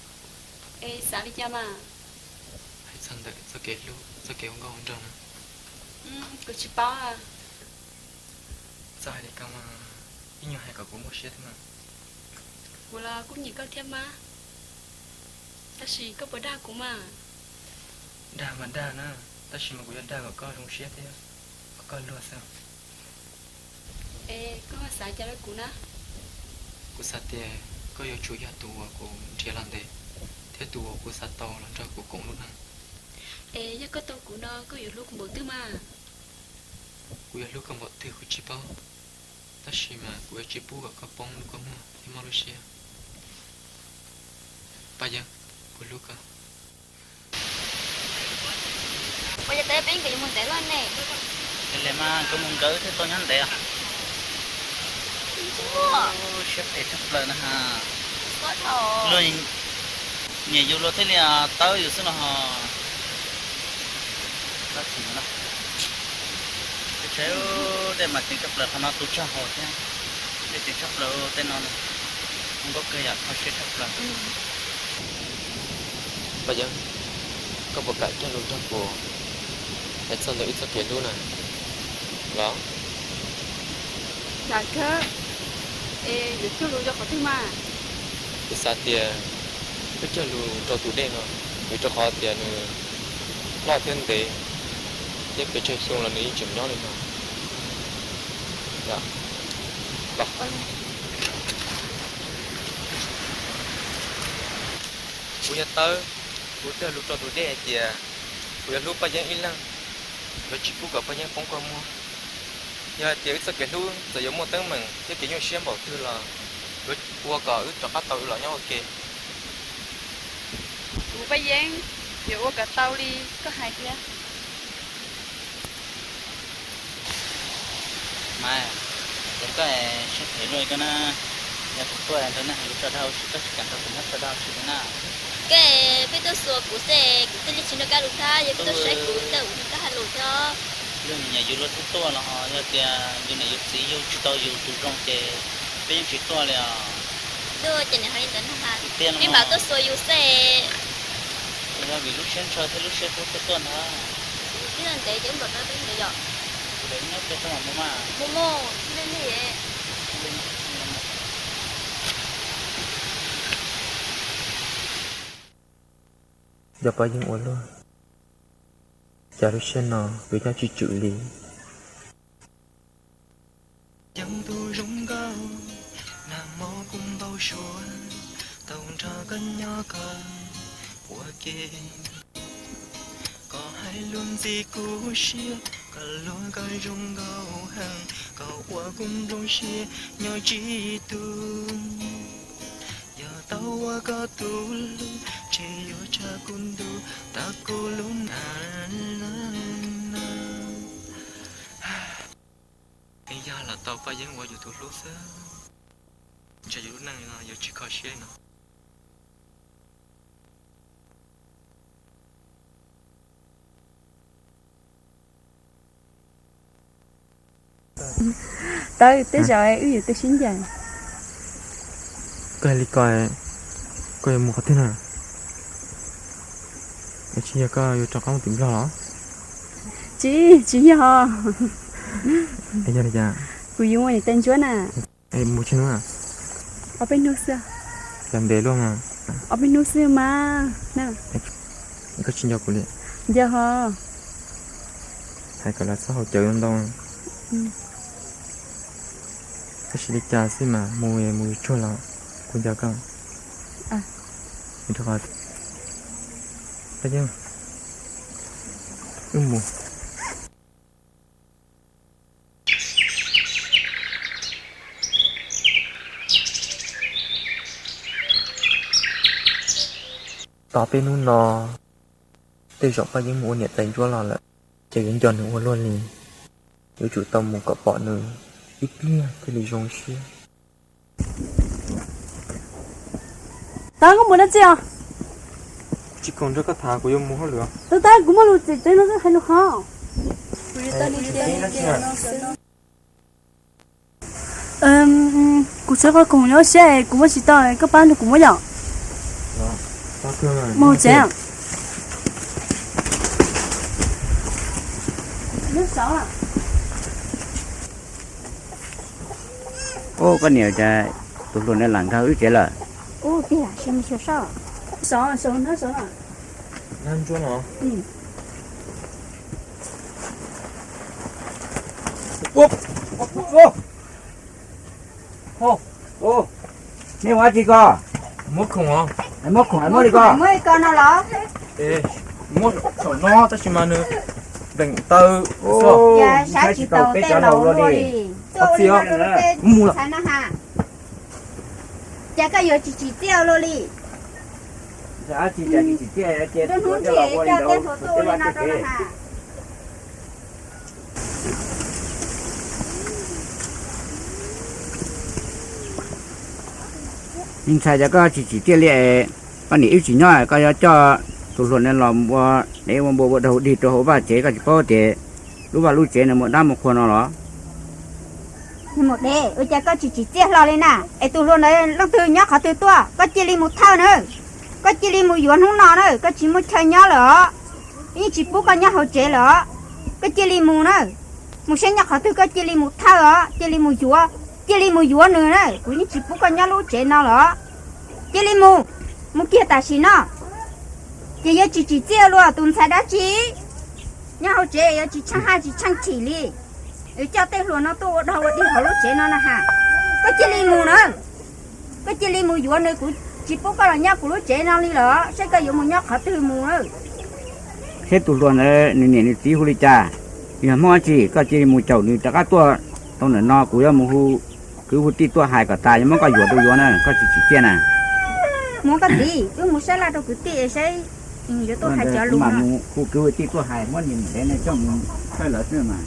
Es xav li cas mas? Hais txog ntawm txoj kev hlub, txoj kev ua nkauj ua nraug no. Kuv tsis paub. Txawm hais li ko mas, ib nyuag hais kom kuv muaj siab thiab mas. Kuv los kuj nyiam koj thiab mas, tab sis koj puas dag kuv mas? Dag mas dag na, tab sis mas kuv yuav dag kom koj zoo siab thiab kom koj luag xwb. Es koj xav cas rau kuv na? Kuv xav tias koj yuav tsum yog tus uas kuv nrhiav los ntev thiab Yog tus uas kuv xav tau los nrog kuv koom lub neej. Es yog koj tau kuv no koj yuav hlub kuv npaum twg mas? Kuv yuav hlub koj npaum twg kuv tsis paub, tab sis mas kuv yuav tsis pub kom koj poob lub kua muag thiab mob lub siab. Paj Yeeb, kuv hlub koj. Ua cas peb nkawd yuav mus ntev luaj ne? Li mas nkawd mus nkawd thiaj tau nyob ntev. Siab phem tshaj plaws na ha. Luag nyiam yus luag thiaj li tawb yus xwb los ho. Txhob chim no. Tsis tshua, dej mas ceev tshaj plaws qhov no tu tsag hau thiab. Dej ceev tshaj plaws tej no na. Nkauj kawg yam kho siab tshaj plaws. Paj Yeeb, koj puas kam cog lus nrog kuv hais txog ntawm wb txoj kev hlub na los? Kam kawg. Es yuav cog lus rau qhov twg mas? Kuv xav tias wb cog lus rau tus dej no, vim rau qhov tias nws loj thiab ntev, thiab pes tsawg xyoo los nws yeej tseem nyob li no. Kuv yog Tawb, kuv cog lus rau tus dej hais tias kuv yuav hlub Paj Yeeb ib leeg, yuav tsis pub kom Paj Yeeb poob kua muag. Yog hais tias wb txoj kev hlub txawm yuav muaj teeb meem thiab kev nyuaj siab npaum twg los yuav ua kom wb rov qab tau wb los nyob ua ke. Kuv Paj Yeeb yuav ua kom tau li koj hais thiab. Mas, ces koj siab phem luaj li koj na. Yog kuv tuaj nrog nej hais lus tso dag ua si, koj tsis kam nrog kuv nyob tso dag ua si li na. Koj, peb tuaj xyuas kuv xwb, kuv thiaj li tsis nrog koj hais lus thiab, yog koj tuaj saib kuv tej zaum koj hais lus thiab. Luag nyiam yus luag thiaj tuaj los ho yog tias yus niam yus txiv yug tsis tau yus tus zoo ces peb yeej tsis tuaj li os. Tuaj ces nim hais li ntawd no mas, peb mam tuaj xyuas yus xwb. Yog vim lub siab ntshaw thiab lub siab hlub thiaj tuaj ntag. Ib leeg ntev ces wb npam tau peb ntev yom. Mus mus, ib leeg li. Yog Paj Yeeb ua luaj, cas lub siab no yuav nyob tsis tswm li. Yeej tus zoo nkauj, nag hmo kuv npau suav, tau nrog koj nyob kawg ua ke. Koj hais lus ntxim kuv siab, koj luag koj zoo nkauj heev, koj ua kuv nplooj siab nyob tsis tu. Yog tau ua koj tus hlub, ntshe yuav tsa kuv ntuj tag kuv lub na. Yog los tau Paj Yeeb ua yus tus hlub xwb, ntshe yus lub neej no yuav tsis kho siab no. Tawb, tej zaum wb yuav tau sib ncaim. Koj hais li ko, koj yuav mus qhov twg na? Tsis yog koj yuav rov qab mus tim Nplog los? Tsis, tsis yog. Yog li cas? Kuv yuav mus niam tais ntsuab na. Mus tsis hnub? Ob peb hnub xwb. Cas ntev luaj mas. Ob peb hnub xwb mas. Koj tsis nco kuv li? Nco ho. Hais kom lawv txhob haus cawv ntau. Tab sis li cas xwb mas mus mus tsuag los kuv nco koj. Rau qhov wb mus. Tos peb hnub no, tej zaum Paj Yeeb mus ua niam tais ntsuab los lawm, ces yuav nco nws ua luaj li. Yuav tsum tau mus kom pom nws ib pliag thiaj li zoo siab. Tawb, koj mus dab tsi os? Tsis khoom nrog koj tham, kuv yuav mus hauj lwm. Tawb, Tawb, kuv muaj lus txim teb no xwb, hais lus qhov. Kuv tsis tau khoom nyob siab, kuv muab tsis tau, koj pab nrog kuv muab yom. Mus tsev. Ub, koj niam, cas tus hluas no lam nkag wb tsev lawm? Nej ua dab tsi ko? Muab khoom os. Muab khoom muab li ko, muab li ko no los? Muab saum no tab sis mas nws npeem taw. Saib tsis taus tej laus luaj li. Ces koj yuav tsis tsim txiaj luaj li. Tus hnub ntshe coj tej hluas tuaj ua li no rau na has. Me ntxhais, cas koj tsis tsim txiaj li es koj niam wb tsis nyob, koj yuav coj tus hluas no los ua dev ua npua ua dog ua dig rau hauv vaj tsev, koj tsis paub tias lub vaj lub tsev no muaj dab muaj qhua no los? Mus de, ua cas koj tsis tsim txiaj hlo li na? Es tus hluas ntawd leej twg nyob qhov twg tuaj, koj cia li mus thawj na. Koj cia li mus yuav hnub no na, koj tsis muaj chaw nyob lawm os. Yeej tsis pub koj nyob hauv tsev lawm os. Koj cia li mus na. Mus saib nyob qhov twg koj cia li mus thawj os, cia li mus yuav, cia li mus yuav nws na, kuv yeej tsis pub koj nyob lub tsev no lawm os. Cia li mus, mus kiag tam sim no. Ces yuav tsis tsim txiaj luaj tus ntxhais dab tsi? Nyob hauv tsev yuav tsis tsheej haj tsis tsheej chim li. Yuav coj tej hluas no tuaj ua dog ua dig hauv lub tsev no na has. Koj cia li mus na. Koj cia li mus yuav nws, kuv tsis pub koj los nyob kuv lub tsev no li lawm, saib koj yuav mus nyob qhov twg mus na. Saib tus hluas ntawd nws niam nws txiv hu li cas, yog Hmoob dab tsi, koj cia li mus caum nws rov qab tuaj rau ntawm no, kuv yuav mus hu kwv hu tij tuaj hais kom tas, yuav muab koj yuam rau yuav na, koj tsis tsim txiaj na. Mus koj txiv, wb mus sab laj rau kwv tij saib yuav tuaj hais cov lus no. Hu kwv hu tij tuaj hais, muab niam ntev no coj mus thawj lawv xwb mas.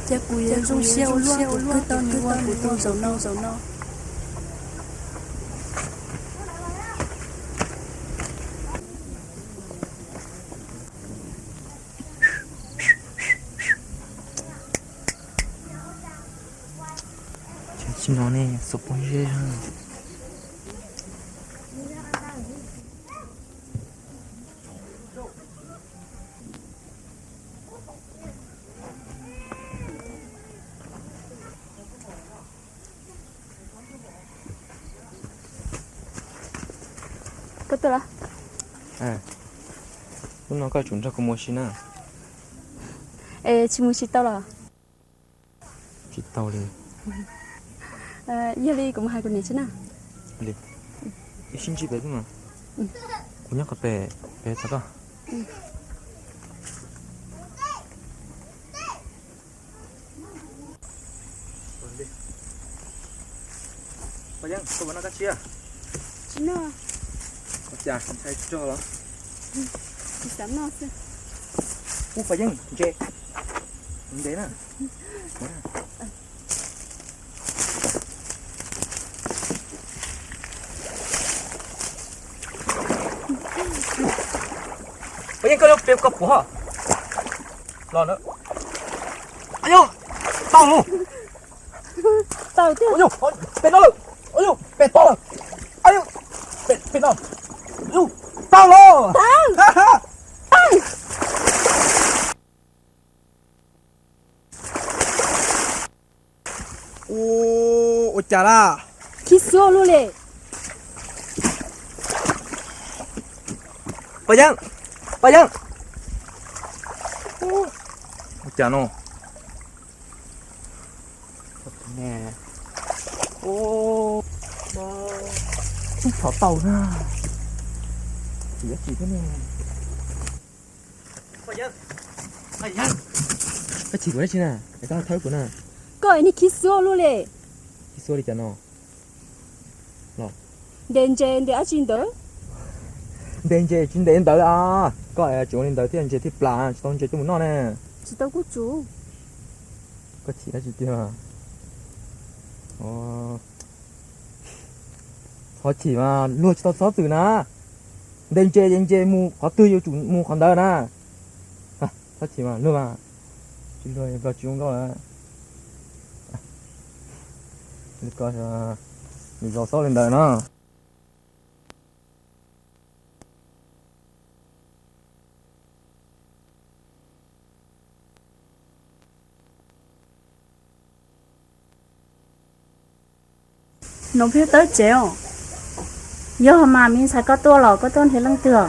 Ces kuv yuav zoo siab ua luaj, kuv twb tau nws ua kuv tus zaum no zaum no. Tsis no ne, xuas pob zeb. Koj tuaj los? Hnub no koj tsum nrog kuv mus ua si na. Es tsis mus tsis tau los? Tsis tau li. Yog li kuv mus hais kuv niam tso na. Li, ib sib ntsib pem xwb mas. Kuv nyob qhov pem, pem txog koj. Paj Yeeb, koj puas noj kab tshiab? Tsis noj. Ua cas ntshai tsis tso los? Tsis xav noj xwb. Ub, Paj Yeeb, ntse. Ntev na. Paj Yeeb, koj lub pem koj puas ho los na. Ayo, tau lawm. Tau tiag. Ayo, pem no lawm. Ayo, pem tau lawm. Ayo, pem, pem no. Ayo, tau lawm. Tau. Ua cas lawm? Khib xuab luaj li. Paj Yeeb, Paj Yeeb. Ua cas no? Ub, tsis tau na. Tsis dab tsi thiab ne. Koj chim kuv dab tsi na, es koj thawb kuv na. Koj niag khib xuab luaj li. Khib xuab li cas no? Ntes ntses ntes dab tsi ntawd? Ntes ntses tsis ntes ntawd a. Koj tsuas li ntawd thiaj ntses thiaj plas, tsis tau ntses coj mus noj ne. Tsis tau kuj tsuas. Koj chim dab tsi tiag? Txhob chim mas, luag tsis tau txhob txwm na. Ntes ntses ces ntses mus qhov twg yuav tsum mus qhov ntawd na. Txhob chim mas, luag mas. Tsis luag, luag tsis zoo nkauj na. Ko, nws zaus xaub li ntawd no. No peb tawb tsev os. Yog mas me ntxhais, koj tuaj los koj tuaj nrhiav leej twg?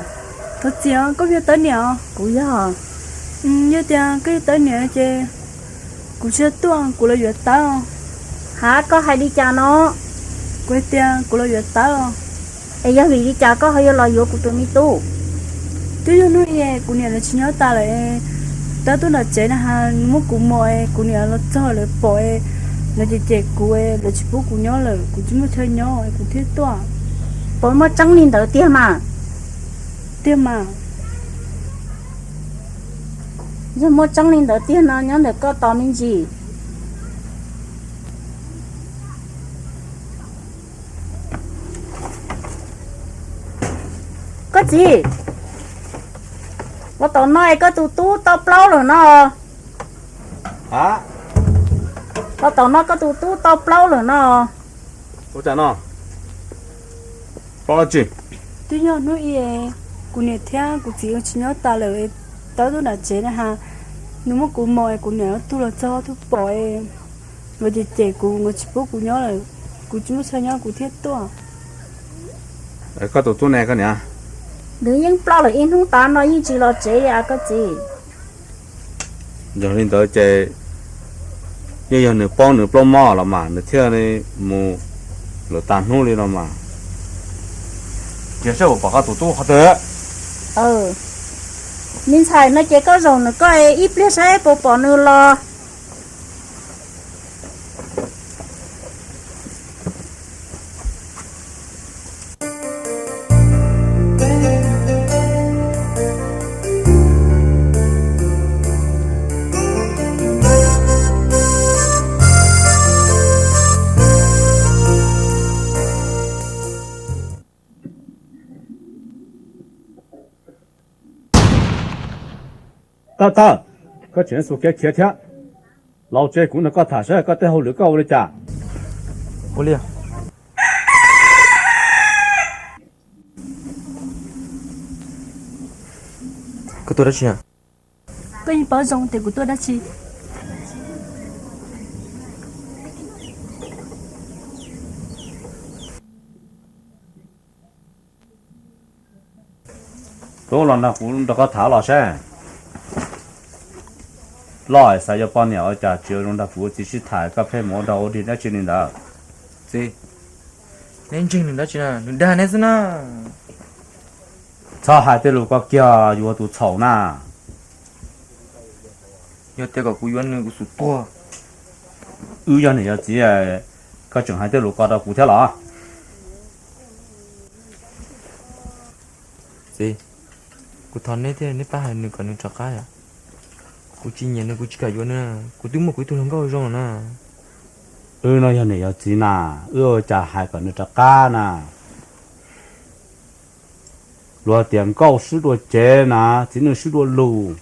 Thov txim, koj yog tawb niam os? Kuv yog. Yog tias koj yog tawb niam ces kuv tsis tuaj, kuv los yuav tawb. Ha, koj hais li cas no? Kuv hais tias kuv los yuav Tawb. Es yog vim li cas koj ho yuav los yuav kuv tus me tub? Twb yog hnub i kuv niam lawv tsis nyob tas lawm, Tawb tuaj nram tsev na has, nws muab kuv mos es kuv niam los txog lawv pom, lawv cem cem kuv, lawv tsis pub kuv nyob lawm, kuv tsis muaj chaw nyob kuv thiaj tuaj. Puas muaj tseeb li ntawd tiag mas? Tiag mas. Yog muaj tseeb li ntawd tiag no nyob ntawm koj tos me ntsis. Koj txiv, los tom no es koj tus tub tau plaub lawm no. Los tom no koj tus tub tau plaub lawm no. Ua cas no? Plaub dab tsi? Twb yog hnub i kuv niam thiab kuv txiv tsis nyob tas lawm, Tawb tuaj nram tsev na has, nws muab kuv mos es kuv niam ob tug los txog ob tug pom, lawv cem cem kuv, lawv tsis pub kuv nyob lawm, kuv tsis muaj chaw nyob kuv thiaj tuaj. Koj tus tub ne koj niam? Nws yeej plaub lawm ib hnub tas no yeej tsis los tsev li koj txiv. Yog li ntawd ces yeej yog nws paub nws plaub mob los mas nws thiaj li mus lawm tag hnub li los mas. Cia saib puas pom koj tus tub qhov twg. Me ntxhais, no ces koj zaum nws koj ib pliag saib puas pom nws los. Tawb, Tawb, koj tseem xu kev khiav thiab. Los tsev kuv nrog koj tham saib koj tej hauj lwm koj ua li cas. Ua li. Koj tuaj dab tsi? Koj yeej paub zoo tias kuv tuaj dab tsi. Tub los nrog kuv nrog koj tham los saib. Loj xav yuav poj niam ua cas tsis zoo nrog kuv txiv sib tham, koj pheej mus ua dog ua dig dab tsi li ntawd. Txiv, neb ntseeg nws dab tsi na, nws dag neb xwb na. Txhob hais tej lus ko kiag, yuav tus txhaum na. Yog tias kom kuv yuav nws kuv xum tuag. Wb yog niam yog txiv, koj tseem hais tej lus ko rau kuv thiab los? Txiv, kuv thov neb thiab, neb pab hais nws kom nws rov qab yom. Kuv tsis nyiam nws, kuv tsis kam yuav nws, kuv twb muaj kuv ib tug hluas nkauj zoo na. Wb no yog niam yog txiv na, wb ua cas hais kom nws rov qab na. Luag tias nkauj swb dua cev na, txiv neej swb dua lus.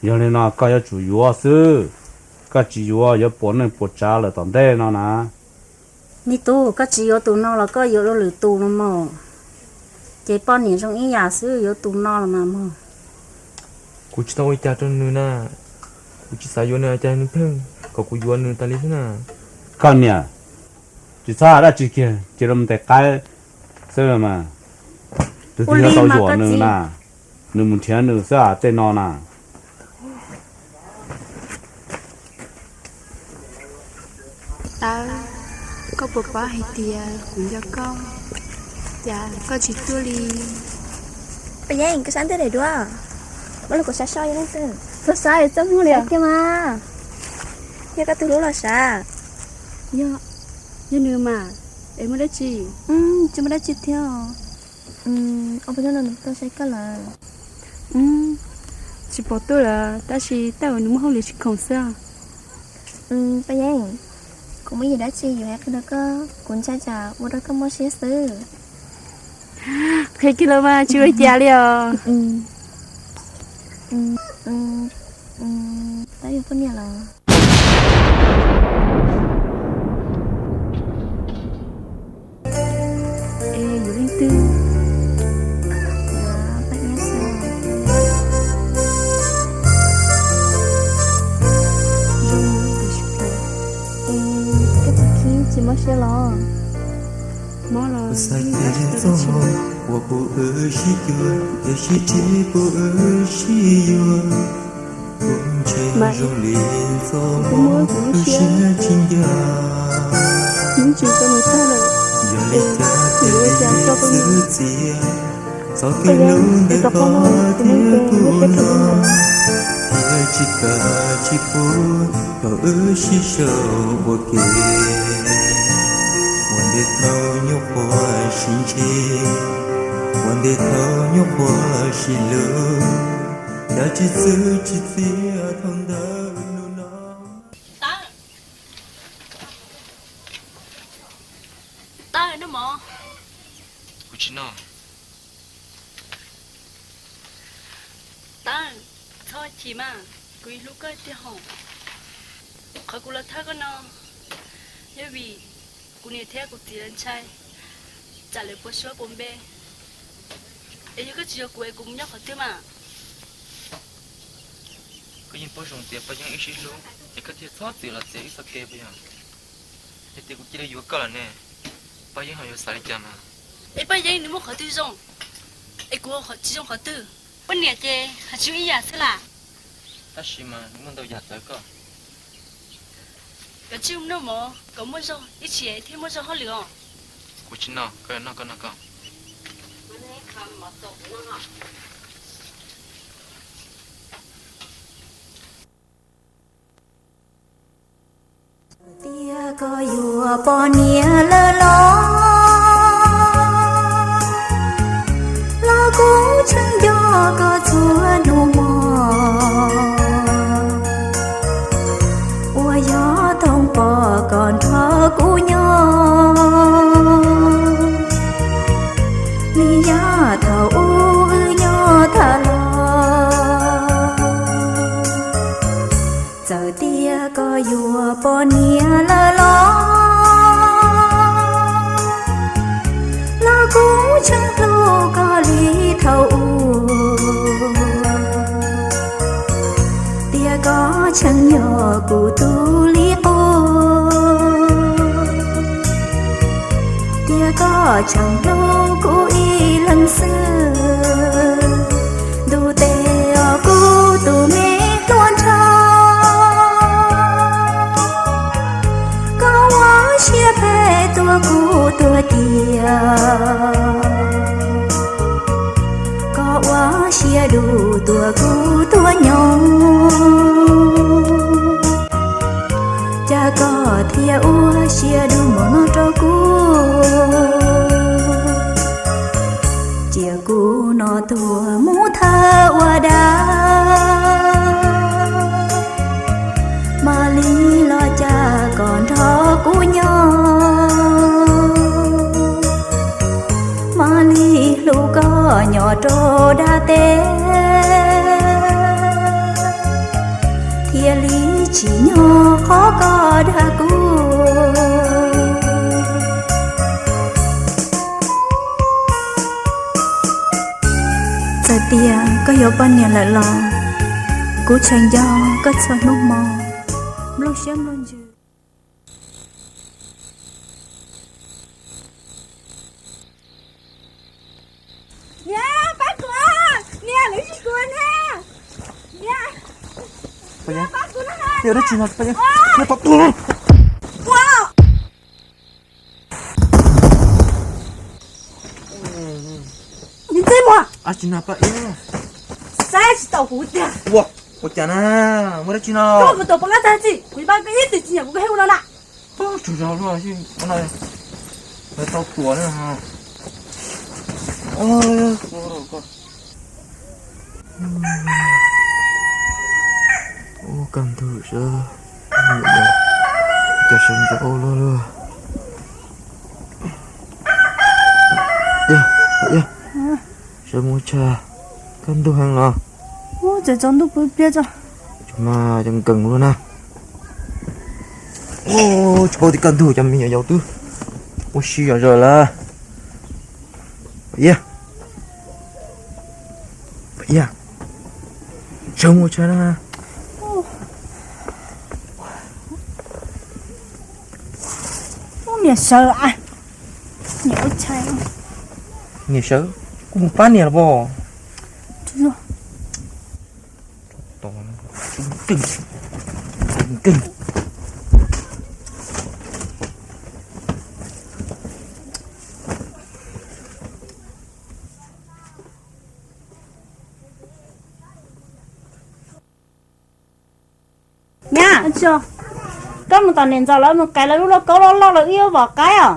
Yog li no koj yuav tsum yuav xwb, koj tsis yuav yuav puas neej puas tsav lawm tom ntej no na. Me tub, koj tsis yuav tus no los koj yuav dua lwm tus los mas. Ces poj niam zoo ib yam xwb, yuav tus no los mas mog. Kuv tsis tau ua li cas rau nws na, kuv tsis xav yuav nws, cas nws pheej kom kuv yuav nws tas li xwb na. Koj niam, tsis txhob hais dab tsi kiag, cia li mus ntes qaib xwb mas. Tus twg yuav tau yuam nws na, nws mus nrhiav nws xwb tej no na. Tawb, koj puas paub hais tias kuv nco koj, cas koj tsis tuaj li? Paj Yeeb, koj saib ntawm daim duab, muaj lus kuv saib so yog leej twg. Txhob saib, txaj muag li kiag mas. Yog koj tus hlub los sav? Yog, yog nws mas. Es muaj dab tsi? Tsis muaj dab tsi thiab. Ua puas nyob no nws tuaj saib koj lawm? Tsis pom tuaj lawm, tab sis tej zaum nws muaj hauj lwm tsis khoom xwb. Paj Yeeb, kuv muaj yam dab tsi yuav hais qhia rau koj, kuv ntshai tsam ua rau koj mob siab xwb. Qhia kiag los mas, tsis ua cas li os. Tab yog poj niam los? Es yuav leej twg? Zoo, koj tsis mob siab los? Mob los. Xav tias yeej txoj hmoo uas kuv wb sib cuag, tiam sis thaum kuv wb sib yuav, kuv ntshe zoo li txoj hmoo wb siab tsis ncaj. Tsis tau nws tag lawm, yog li cas thiaj li txwv txiav txoj kev hlub ntawm koj thiab kuv, thiaj tsis kav tsis pub kom wb sib sau ua ke. Ua ntej thaum nyuam qhuav sib ntsib, ua ntej thaum nyuam qhuav sib hlub, cas tsis txwv tsis txiav thaum ntawd hnub no. Tawb, noj mov. Kuv tsis noj. Tawb, txhob chim mas, kuv yeej hlub koj tiag hos. Qhov kuv los thawj koj no yog vim kuv niam thiab kuv txiv lawv ntshai tsam lawv puas suab puas npe. Es yog koj tsis yuav kuv es kuv mus nyob qhov twg mas? Koj yeej paub zoo tias Paj Yeeb wb sib hlub, es koj thiaj txhob txwm los txiav wb txoj kev puas yog? Yog tias kuv cia li yuav koj lawm ne, Paj Yeeb ho yuav xav li cas mas? Es Paj Yeeb nws muaj qhov twg zoo, es kuv tsis zoo qhov twg? Poj niam ces ho tsis ib yam xwb las. Tab sis mas nws muaj ntau yam txawv koj. Koj tsij noj mov kom muaj zog ib tsam thiaj muaj zog hauj lwm os. Kuv tsis noj, koj noj koj noj koj. Tias koj yuav poj niam lawm los, los kuv tseem nco koj txhua hnub hmo. Uas yog thooj pom koj nrog kuv nyob, li yav thaum ub wb nyob tham los. Txawm tias koj yuav poj niam lawm los, los kuv tseem hlub koj li thaum ub. Tias koj tseem yog kuv tus li qub, tias koj tseem hlub kuv ib leeg xwb. Ntuj tes os kuv tus me hluas nraug, koj ua siab phem tuaj kuv tuaj cia, koj ua siab dub tuaj kuv tuaj nyoog, cas koj thiaj ua siab dub mus no rau kuv. Cia kuv no tuag mus thawj ua dab, mam li los cas koj nrog kuv nyob, mam li hlub koj nyob rau dab teb, thiaj li tsis nyob qhov koj dag kuv. Txawm tias koj yuav poj niam lawm los, kuv tseem nco koj txhua hnub hmo, nplooj siab nplooj ntsws. Niam, pab kuv, niam, lawv ntxhi kuv niam. Niam, pab kuv na. Niam, dab tsi no, Paj Yeeb? Niam, tau tuag. Ua, niam txiv muag. Dab tsi no Paj Yeeb? Saib tsis taus kuv tiag. Ua, ua cas na, muaj dab tsi no? Koj kuv tus poj qab tag txi, kuv pab koj ib txwm tsis nyiam kuv koj hais ua no na. Tsaug zog luaj, lawv tau tuag na. Ua kaj ntug sawv, cas sawv ntxov luaj luaj. Yog, yog, sawv mus tshaj, kaj ntug heev los. Tseem tsaus ntuj pw pliag tso. Tsuas mas cov nkees luaj na. Tsis paub tias kaj ntug cov me nyuam yaus twb ua si zom zaws lawm. Paj Yeeb, Paj Yeeb, sawv mus tshaj na. Niam sawv, niam ua tshais. Niam sawv, kuv mus pab niam los pom. Tsis yog. Tseem, tseem. Koj mus tom niam ntxawm lawv mus qev lawv lub lauj kaub loj loj los wb yuav vom qaib os.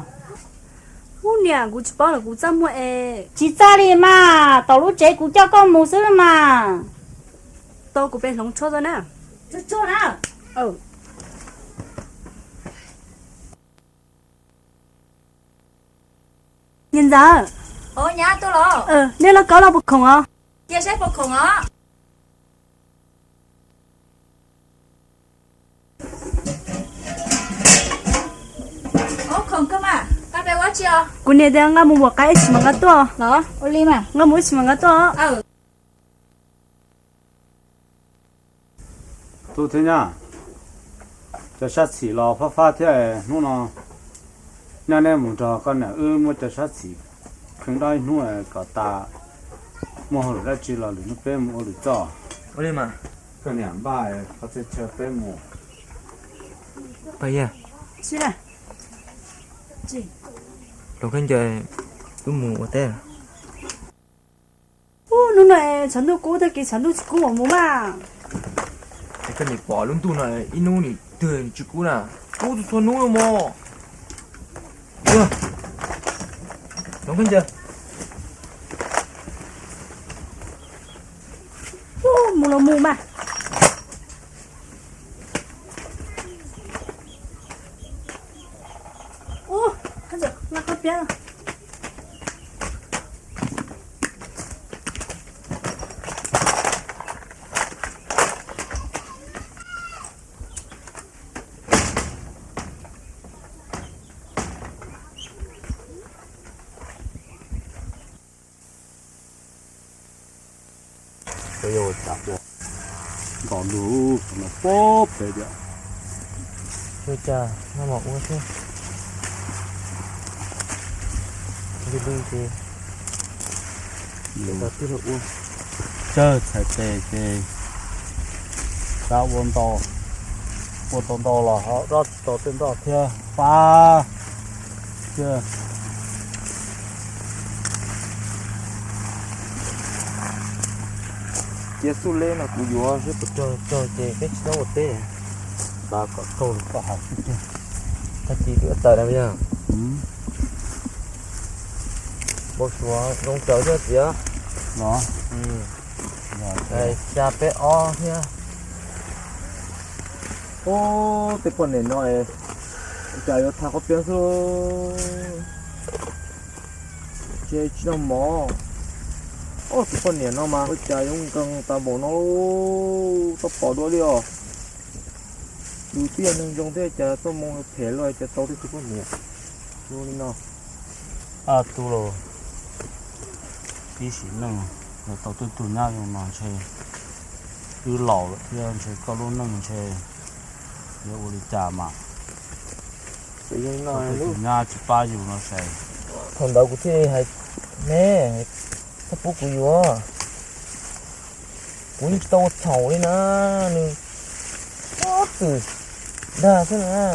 Ub niam, kuv tsis paub los kuv txaj muag es. Tsis txaj li mas, tom lub tsev kuv coj koj mus xwb mas. Tau kuv pes hloov tshuaj na. Niam ntxawm, nej lauj kaub loj puas khoom os? Cia saib puas khoom os. Kuv niam tias nqa mus vom qaib ib tsam mam nqa tuaj. Los ua li mas nqa mus ib tsam mam nqa tuaj. Tub thiab nyab, cov sab txhim los fab fab thiab, hnub no nyab neb mus nrog koj niam wb muab cov sab txhim khwv dob ib hnub kom tas, muaj hauj lwm dab tsi los lwm hnub peb mus ua lwm txoj. Koj niam npaj qhov txhia chaw peb mus. Paj Yaj, hluas nkauj ncaws, wb mus ua teb. Ub, hnub no tshav ntuj kub tag kis tshav ntuj tsis kub mam mus mas. Es koj niam pom lub ntuj no ib hnub nim twg tsis kub na, kub txhua hnub mog. Hluas nkauj ncaws, mus los mus mas. Ub, haj tseem nqa qhov piav. Ntos lus no pob pem tias, ua cas no mas ua thiab. Li li ces tib ua, tsawg txhais tes ces xav ua ntau, ua tau ntau los ho dob tsis tau tej ntoj thiab pab thiab. Cia xub leb no kuv yuav seb puas raug raug ces peb tsis txhob ua teb, xav kom raug los koj hais xwb tiag. Tag kis twb tawm na yog. Npau suav zoo tsaws thiab tiag. Los, xya peb ob thiab. Ub, tej poj niam no es cas yuav tha qhov piav xwb. Ces tsis noj mov. Ub, tus poj niam no mas ua cas yuav nkeeg tas npaum no, tau pom dua li os. Yus twb yog neeg zoo thiab cas txoj moo phem luaj cas tau tej tug poj niam zoo li no. Ab tub lauj, ib sim neej yuav tau tej tug nyab zoo no ntshe wb laus lawm thiab ntshe koj lub neej ntshe yuav ua li cas mas. Tau tej tug nyab tsis pab yus no ces. Thaum ntawd kuv thiaj li hais ne, txhob pub kuv yuav. Kuv yeej tsis tau ua txhaum li na, nws pob txwm dag xwb na.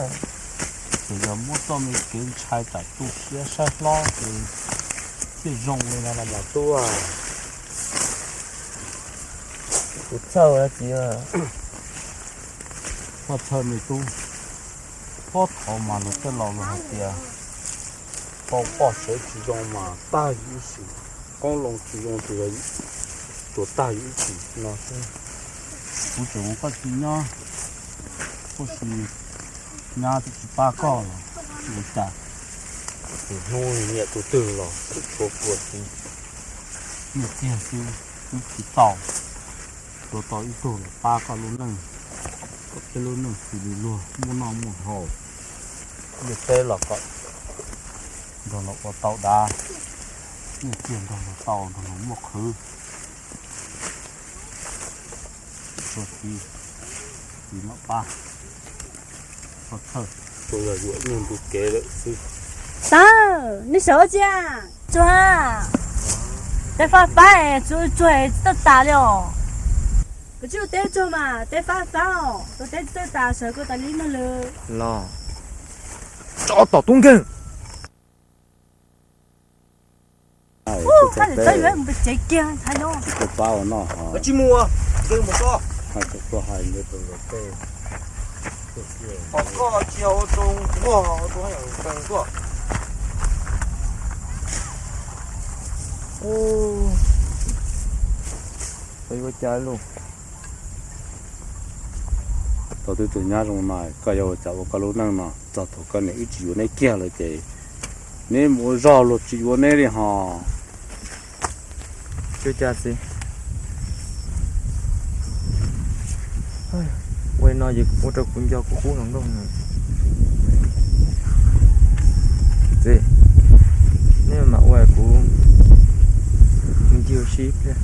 Ces yog muab txoj me kev ntshai tsam tu siab saib hlob ces thiaj zoo li no los mas tub. Kuv txhawj txiv. Koj txhawj me tub, pob thaud mas luag tej laus luag hais tias tau poj sawv tsis zoo mas tag yus ib sim, qoob loo tsis zoo ces yuav tsuas tag yus ib sim no xwb. Kuv tseem ua koj tsis nyob, koj tsis nyab twb tsis pab koj los tsis ua cas. Tus hnub nyiam tus twg los kuv tshuav kuv txiv. Nyiaj txiag xwb twb tsis tau, tsuav tau ib tug los pab koj lub neej, kom peb lub neej xws li luag muaj noj muaj haus. Nyiaj txiag los kom nrog luag ua tau dav, nyiaj txiag nrog luag tau nrog luag muaj qhwv. Tsuav txiv, txiv mam pab. Txhob txhawj, tsuas yog yuav ib nyuag ntu kev lawm xwb. Tawb, nej sawv ua tsi? Tsuag, teb fab fab, tsuag tsis txawj tas li os. Koj tsis ua teb tsuag mas teb fab fab os, ua teb tsis txawj tas sawv koj tas li no lawm. Los, tso tom tub nkeeg. Haj tseem txawj yuav mus pem tsev kiag ntshai no. Tsis pab ua noj ho. Tsis mus, nkeeg mus tso. Haj tseem tuaj hais nkaus tus luag tej. Qhov koj tsis yog ua rau kuv, ua rau yam pees tuaj. Ua cas lauj? Tau twb tug nyab zoo no, koj yuav ua cas ua koj lub neej no txog thaum koj niam wb tsis yuav neb kiag lawm ces neb mus ua zog luag tsis yuav neb li hos. Ua cas txiv? Ua li no ces ua rau kuv nco kuv qub hluas nkauj no. Txiv, neb mam ua kuv ncig ua si ib pliag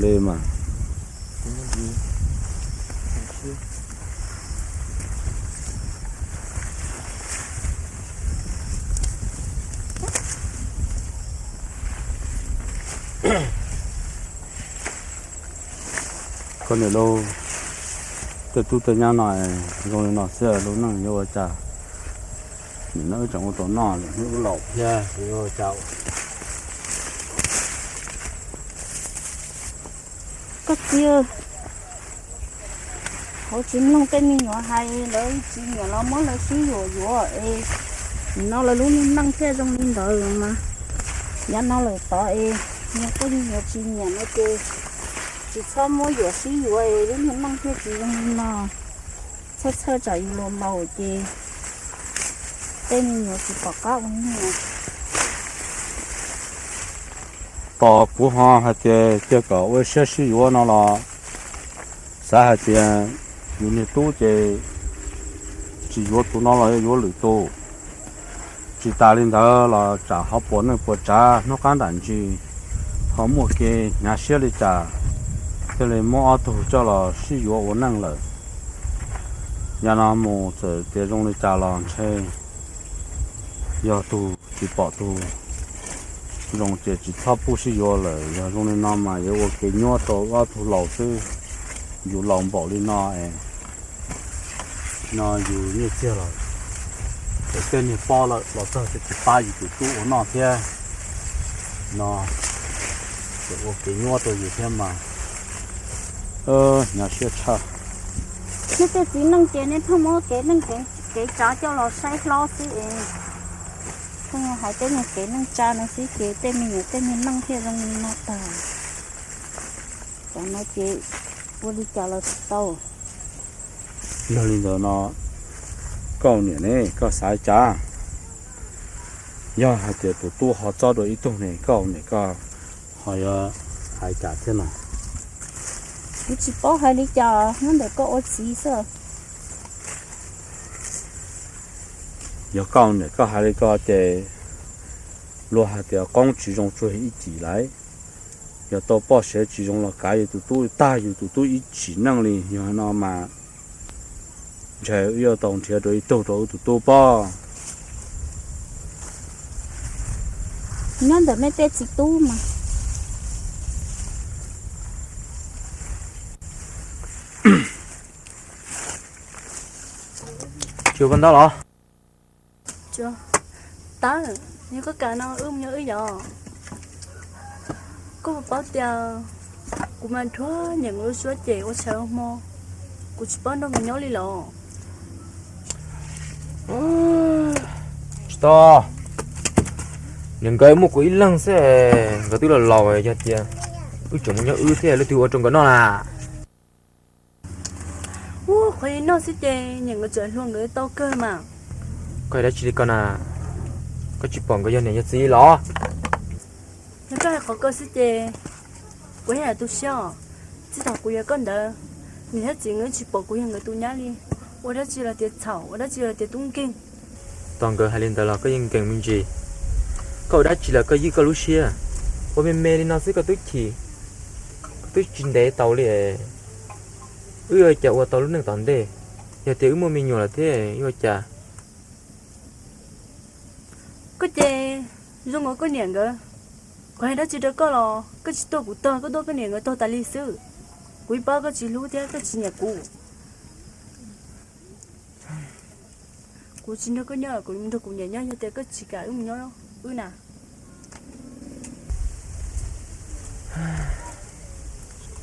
li mas. Koj niam lauj, tej tub tej nyab no zoo li no xwb lub neej yuav ua cas? Nim no wb tseem ua tau noj lawm, wb laus thiab yuav ua cas? Koj txiv, hauv tsis mloog tej me nyuam hais, lawv tsis nyiam los muab lawv sib yuam yuav es nim no lawv lub neej thiaj zoo li ntawd mas. Yav no lawm tod es yog tej me nyuam tsis nyiam no ces tsis txhob muab yuam sib yuav es lub neej thiaj tsis zoo li no. Txhawj txhawj tsam yus los laus ces tej me nyuam tsis pom qab ua neeg. Tos kuv ho hais tias cia kom ua siab sib yuav no los xav hais tias yus niag tub ces tsis yuav tus no los yuav lwm tus. Tsis tas li ntawd los tsam ho puas neej puas tsav hnub qab nram ntsis, ho muaj kev hnyav siab li cas, thiaj li muab ob tug coj los sib yuav ua neej lawm. Yog no mus txawm tias zoo li cas los ntshe yog tus tsis pom tus zoo ces tsis txhob pub sib yuav lawm. Yog zoo li no mas yuav ua kev nyuaj rau ob tug laus xwb. Yus laus npaum li no es no yus nyiaj txiag los, tej niag pob lawm los txog ces tsis pab yus tus tub ua noj thiab no, ces ua kev nyuaj rau yus thiab mas. Hnyav siab tshaj. Nej tej txiv neej ces nej pheej muab kev neej kev tsav coj los saib hlob xwb es, pheej hais tej niag kev neej tsa no xwb ces tej me nyuam tej me neej thiaj zoo li no tag. Cov no ces ua li cas los tsis tau. Yog li ntawd no, koj niam ne, koj xav cas? Yog hais tias tus tub ho txob dua ib tug ne, koj niam koj ho yuav hais cas thiab no? Kuv tsis paub hais li cas, nyob ntawm koj ua txiv xwb. Yog koj niam koj hais li ko ces luag hais tias qoob tsis zoo tsuag ib cim lawm. Yog tau poj sev tsis zoo los kav yus tus tub tag yus tus tub ib sim neej li. Yog no mas ntshe wb yuav tau nrhiav dua ib tug rau wb tus tub pob. Nyob ntawm nej tej txiv tub mas. Tsis ua ntab los? Tab, yog koj kam no wb mus nyob wb yom. Koj puas paub tias kuv mas dhuav nyiam nkawd lub suab ces ua tshav ua hmo, kuv tsis paub nrog nkawd nyob li los. Tsis tau, niam nkawd muaj kuv ib leeg xwb, nkawd twb los laus, yog tias wb tseem mus nyob wb thiab leej twg ua rau nkawd noj na? Ua qhov li no xwb ces niam nkawd tseem hlua nkawd tau kawg mas. Koj hais dab tsi li ko na? Koj tsis pom nkawd yog niam yog txiv los? Yog koj hais qhov ko xwb ces kuv yeej tu siab os. Txij thaum kuv yuav koj ntawd, niam thiab txiv nkawd tsis pom kuv yog nkawd tus nyab li. Ua dab tsi los tias txhaum, ua dab tsi los tias tub nkeeg. Tos nkawd hais li ntawd los koj yeej nkees me ntsis. Koj ua dab tsi los koj ywj koj lub siab. Ua me me li no xwb koj twb chim, koj twb tsis ntev tau li. Wb yuav cas ua tau lub neej tom ntej? Yog tias wb muaj me nyuam lawm thiab yuav cas? Koj ces zoo nkaus koj niam nkawd. Kuv hais dab tsi rau koj los koj tsis tuaj kuv tog, koj tuaj koj niam nkawd tog tas li xwb. Kuv yeej paub koj tsis hlub thiab koj tsis nyiam kuv. Kuv tsis nrog koj nyob, kuv nrog kuv niam nyob, yog tias koj tsis kam wb mus nyob wb na.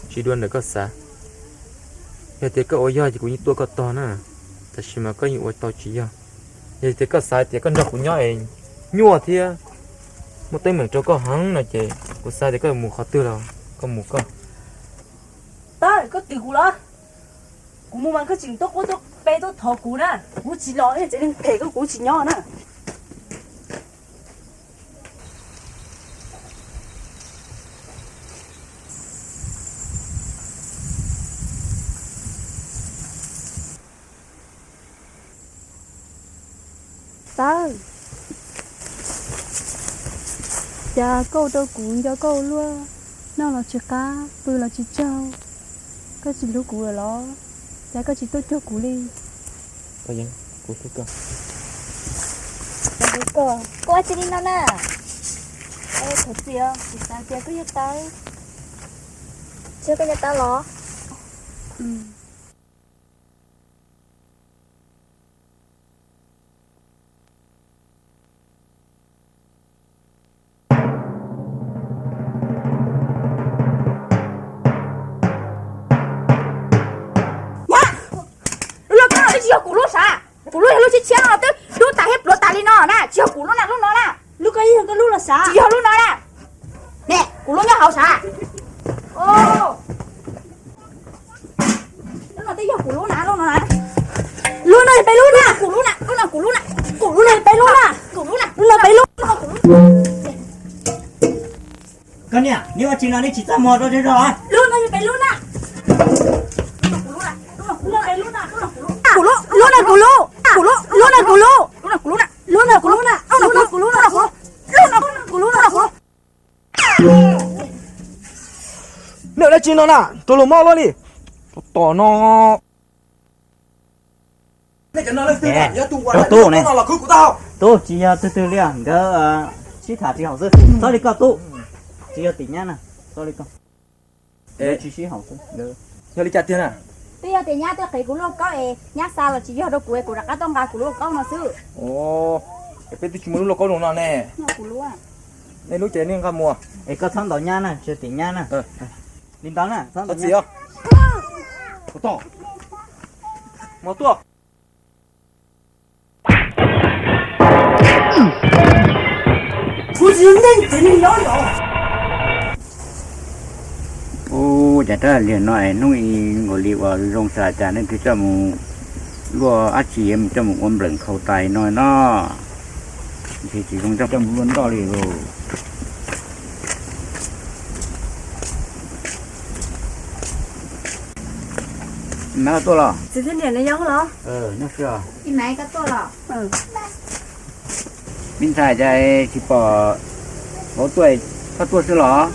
Tsis dua ntawm koj xav. Yog tias koj ua yog ces kuv yeej tuaj koj tog na. Tab sis mas koj yeej ua tau tsis yog. Yog tias koj xav tias koj nrog kuv nyob es nyuaj thiab muaj teeb meem rau koj heev no ces kuv xav tias koj mus qhov twg los koj mus koj. Tawb, koj twv kuv los? Kuv mus mas koj tseem tuaj quaj tuaj pe tuaj thov kuv na. Kuv tsis los, tsev neeg phem koj kuv tsis nyob na. Tawb, cas koj ua rau kuv nco koj ua luaj, noj los tsis qab, pw los tsis tsaug, koj tsis hlub kuv lawm los? Cas koj tsis tuaj cuag kuv li? Koj ua tsi li no na? Thov txim, tsis xav tias koj yog Tawb. Tsis yog koj yog Tawb los? Lub no tsis yog kuv lub sav, kuv lub yog lub tshiab tshiab no twb dub tas thiab pluav tas li no na, tsis yog kuv lub na, lub no na. Lub koj yog koj lub los sav, tsis yog lub no na. Ne, kuv lub nyob hauv sav. Lub no twb yog kuv lub na, lub no na. Lub no yog peb lub na, kuv lub na, lub no kuv lub na, kuv lub no yog peb lub na, kuv lub na, lub no peb lub. Koj niam, neb ua tsi no neb tsis txaj muag rau zog? Lub no yog peb lub na. Kuv lub, lub no kuv lub, kuv lub, lub no kuv lub, kuv lub, lub no kuv lub, lub no kuv lub na, lub no kuv lub na, lub no kuv lub, lub no kuv lub, lub no kuv lub, lub no kuv lub, lub no kuv lub. Neb ua dab tsi no na, rau luag mob luaj li. Tom no. Tub ne, tub tsis yog twg twg li, nkawd sib tham tsis haum xwb. Txhob li koj tub, tsis yog tim nyab na, txhob li koj. Nkawd tsis sib haum xwb. Yog li cas tiag na? Twb yog tias nyab twb qiv kuv lauj kaub es nyab xa los tsis yog rau kuv es kuv rov qab tuaj nqa kuv lauj kaub no xwb. Es peb twb tsis muaj lub lauj kaub zoo no ne. Nej lub ces nej nqa mus. Es koj txhob ntaus nyab na, tsis yog tim nyab na. Li ntawd na, txhob ntaus nyab. Mus tuaj. Ub, cas rab liag no es hnub i nkaus li uas zoo xav cas nej twb coj mus luaj dab tsi, coj mus ua nplawm nkhaus tais no no. Ntshe tsis zoo coj mus luaj nroj li lauj. Maiv tuaj los? Txiv thiab niam nws yog los? Nyob sib os. Ib Maiv, koj tuaj los? Me ntxhais, cas tsis pom vauv tuaj, koj tuaj xwb los?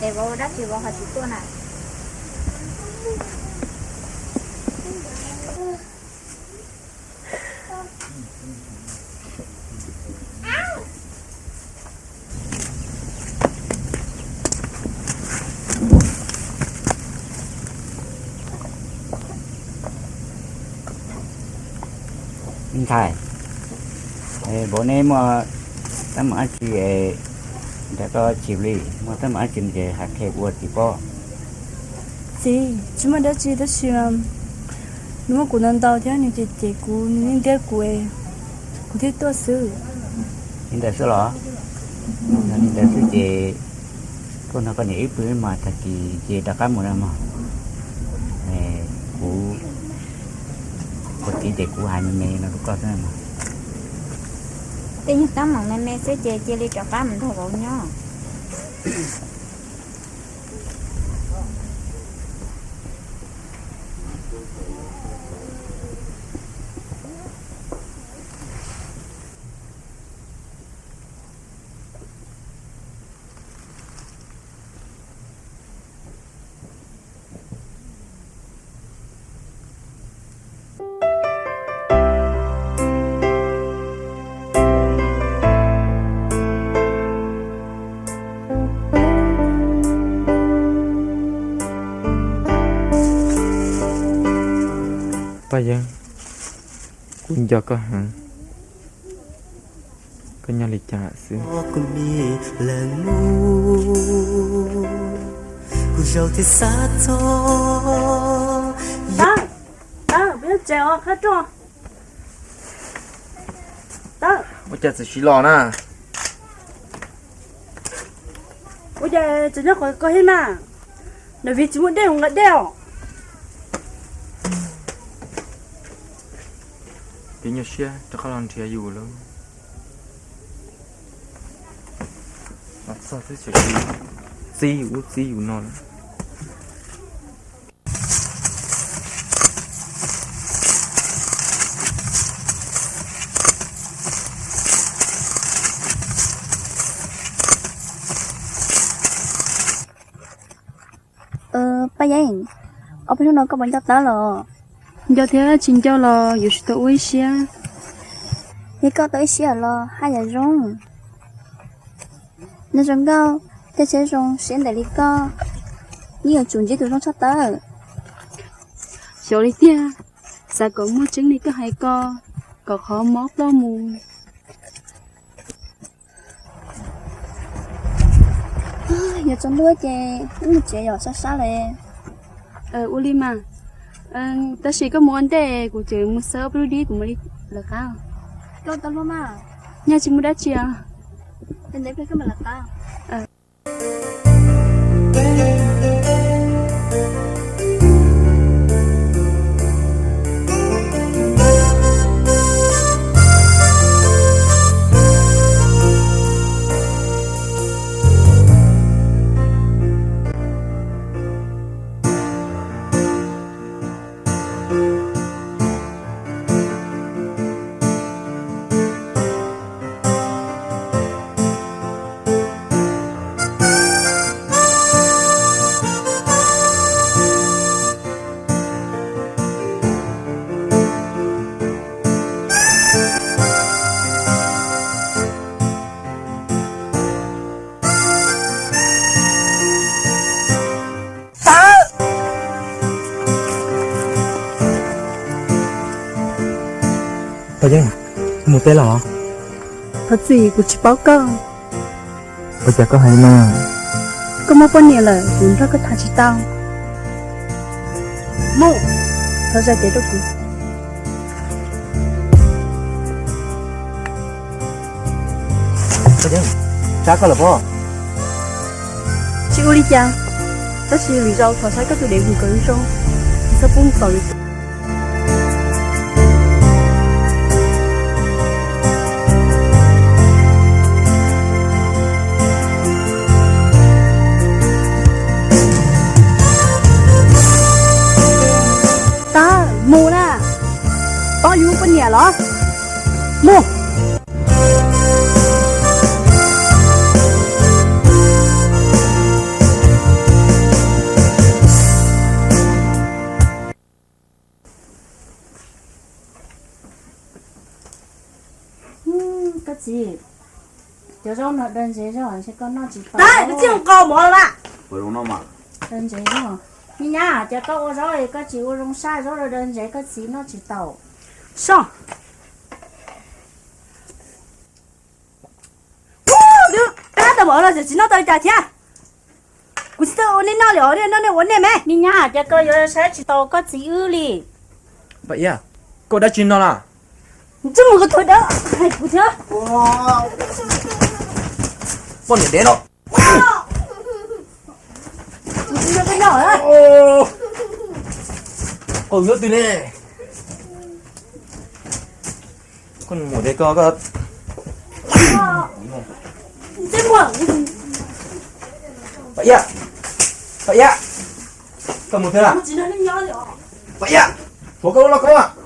Es vauv ua dab tsi vauv ho tsis tuaj na? Me ntxhais, vauv neb muaj teeb meem dab tsi es nrog koj chim li, muaj teeb meem dab tsi ces hais qhia kuv ua txiv paub. Txiv, tsis muaj dab tsi tab sis nws muaj kuv ntau ntau thiab nws cem cem kuv, nws yeej ntiab kuv, kuv thiaj tuaj xwb. Li ntawd xwb los? Yog li ntawd xwb ces koj nrog koj niam wb pw mas tag kis ces rov qab mus na mog. Kuv, kuv txiv ces kuv hais me me no rau koj xwb mog. Tej nyuag teeb meem me me xwb ces cia li rov qab mus nrog vauv nyob. Paj Yeeb, kuv nco koj heev. Koj nyob li cas xwb? Kuv zaum thiab xav txog. Tawb, Tawb, peb yuav Tseem os, qab roj. Ua cas txawm tsis los na? Ua cas tseem nyob qhov ko thiab mas? Nws vim tsis muaj dej mus nqa dej os. Kev nyuaj siab rov qab los nrhiav yus lawm. Los txog twb txawm txib yus ub txib yus no na. Paj Yeeb, ob peb hnub no koj puas nco tawv los? Nco thiab tsis nco los yuav tsum tau ua ib siab. Yog koj tau ib siab los haj yam zoo. Nyob zoo nkauj, tej tsheb zoo siab ntev li koj, yeej yuav tsum ntsib tus zoo tshaj tawv. Xyov li tiag, xav kom muaj tseeb li koj hais ko, kom qhov mob ploj mus. Yog tsaus ntuj ces wb mus tsev yom, sab sab lawm. Ua li mas, tab sis koj mus ua ntej, kuv tseem mus xawb ob peb lub dib kuv mam li lawv qab. Koj tau luaj mas. Nyaj tsis muaj dab tsi os. Ntev pliag koj mam lawv qab. Paj Yeeb, mus teb los? Thov txim, kuv tsis paub koj. Ua cas koj hais li no? Koj muaj poj niam lawm, kuv nrog koj tham tsis tau. Mus, thov zam kev rau kuv. Sab koj lawm pob? Tsis ua li cas, tab sis lwm zaus thov saib koj tus dev mus kom zoo, txhob pub mus tom lwm tus. Tab mus na, paub yus poj niam los? Mus. Koj txiv, cov zaub no daw ntsev zog ntshe koj noj tsis tau. Koj txiv mus qos mov lawm. Daw ntsev zog. Me nyab, cas koj ua zaub koj tsis ua zoo sab, zaub daw ntsev koj txiv noj tsis tau. Soj. Kab tau mov no tsis noj tau li cas thiab. Kuv tsis tau ua nej noj li os, nej noj nej ua nej me. Me nyab, cas koj yuav saib tsis taus koj txiv wb li. Paj Iab, koj ua dab tsi no na? Tsis mus koj tuag dawb kuv thiab. Poj niam dev no. Koj yuav twg ne? Koj mus de koj, koj. Paj Iab, Paj Iab, koj mus twg lawm? Paj Iab, puas koj lub lauj kaub?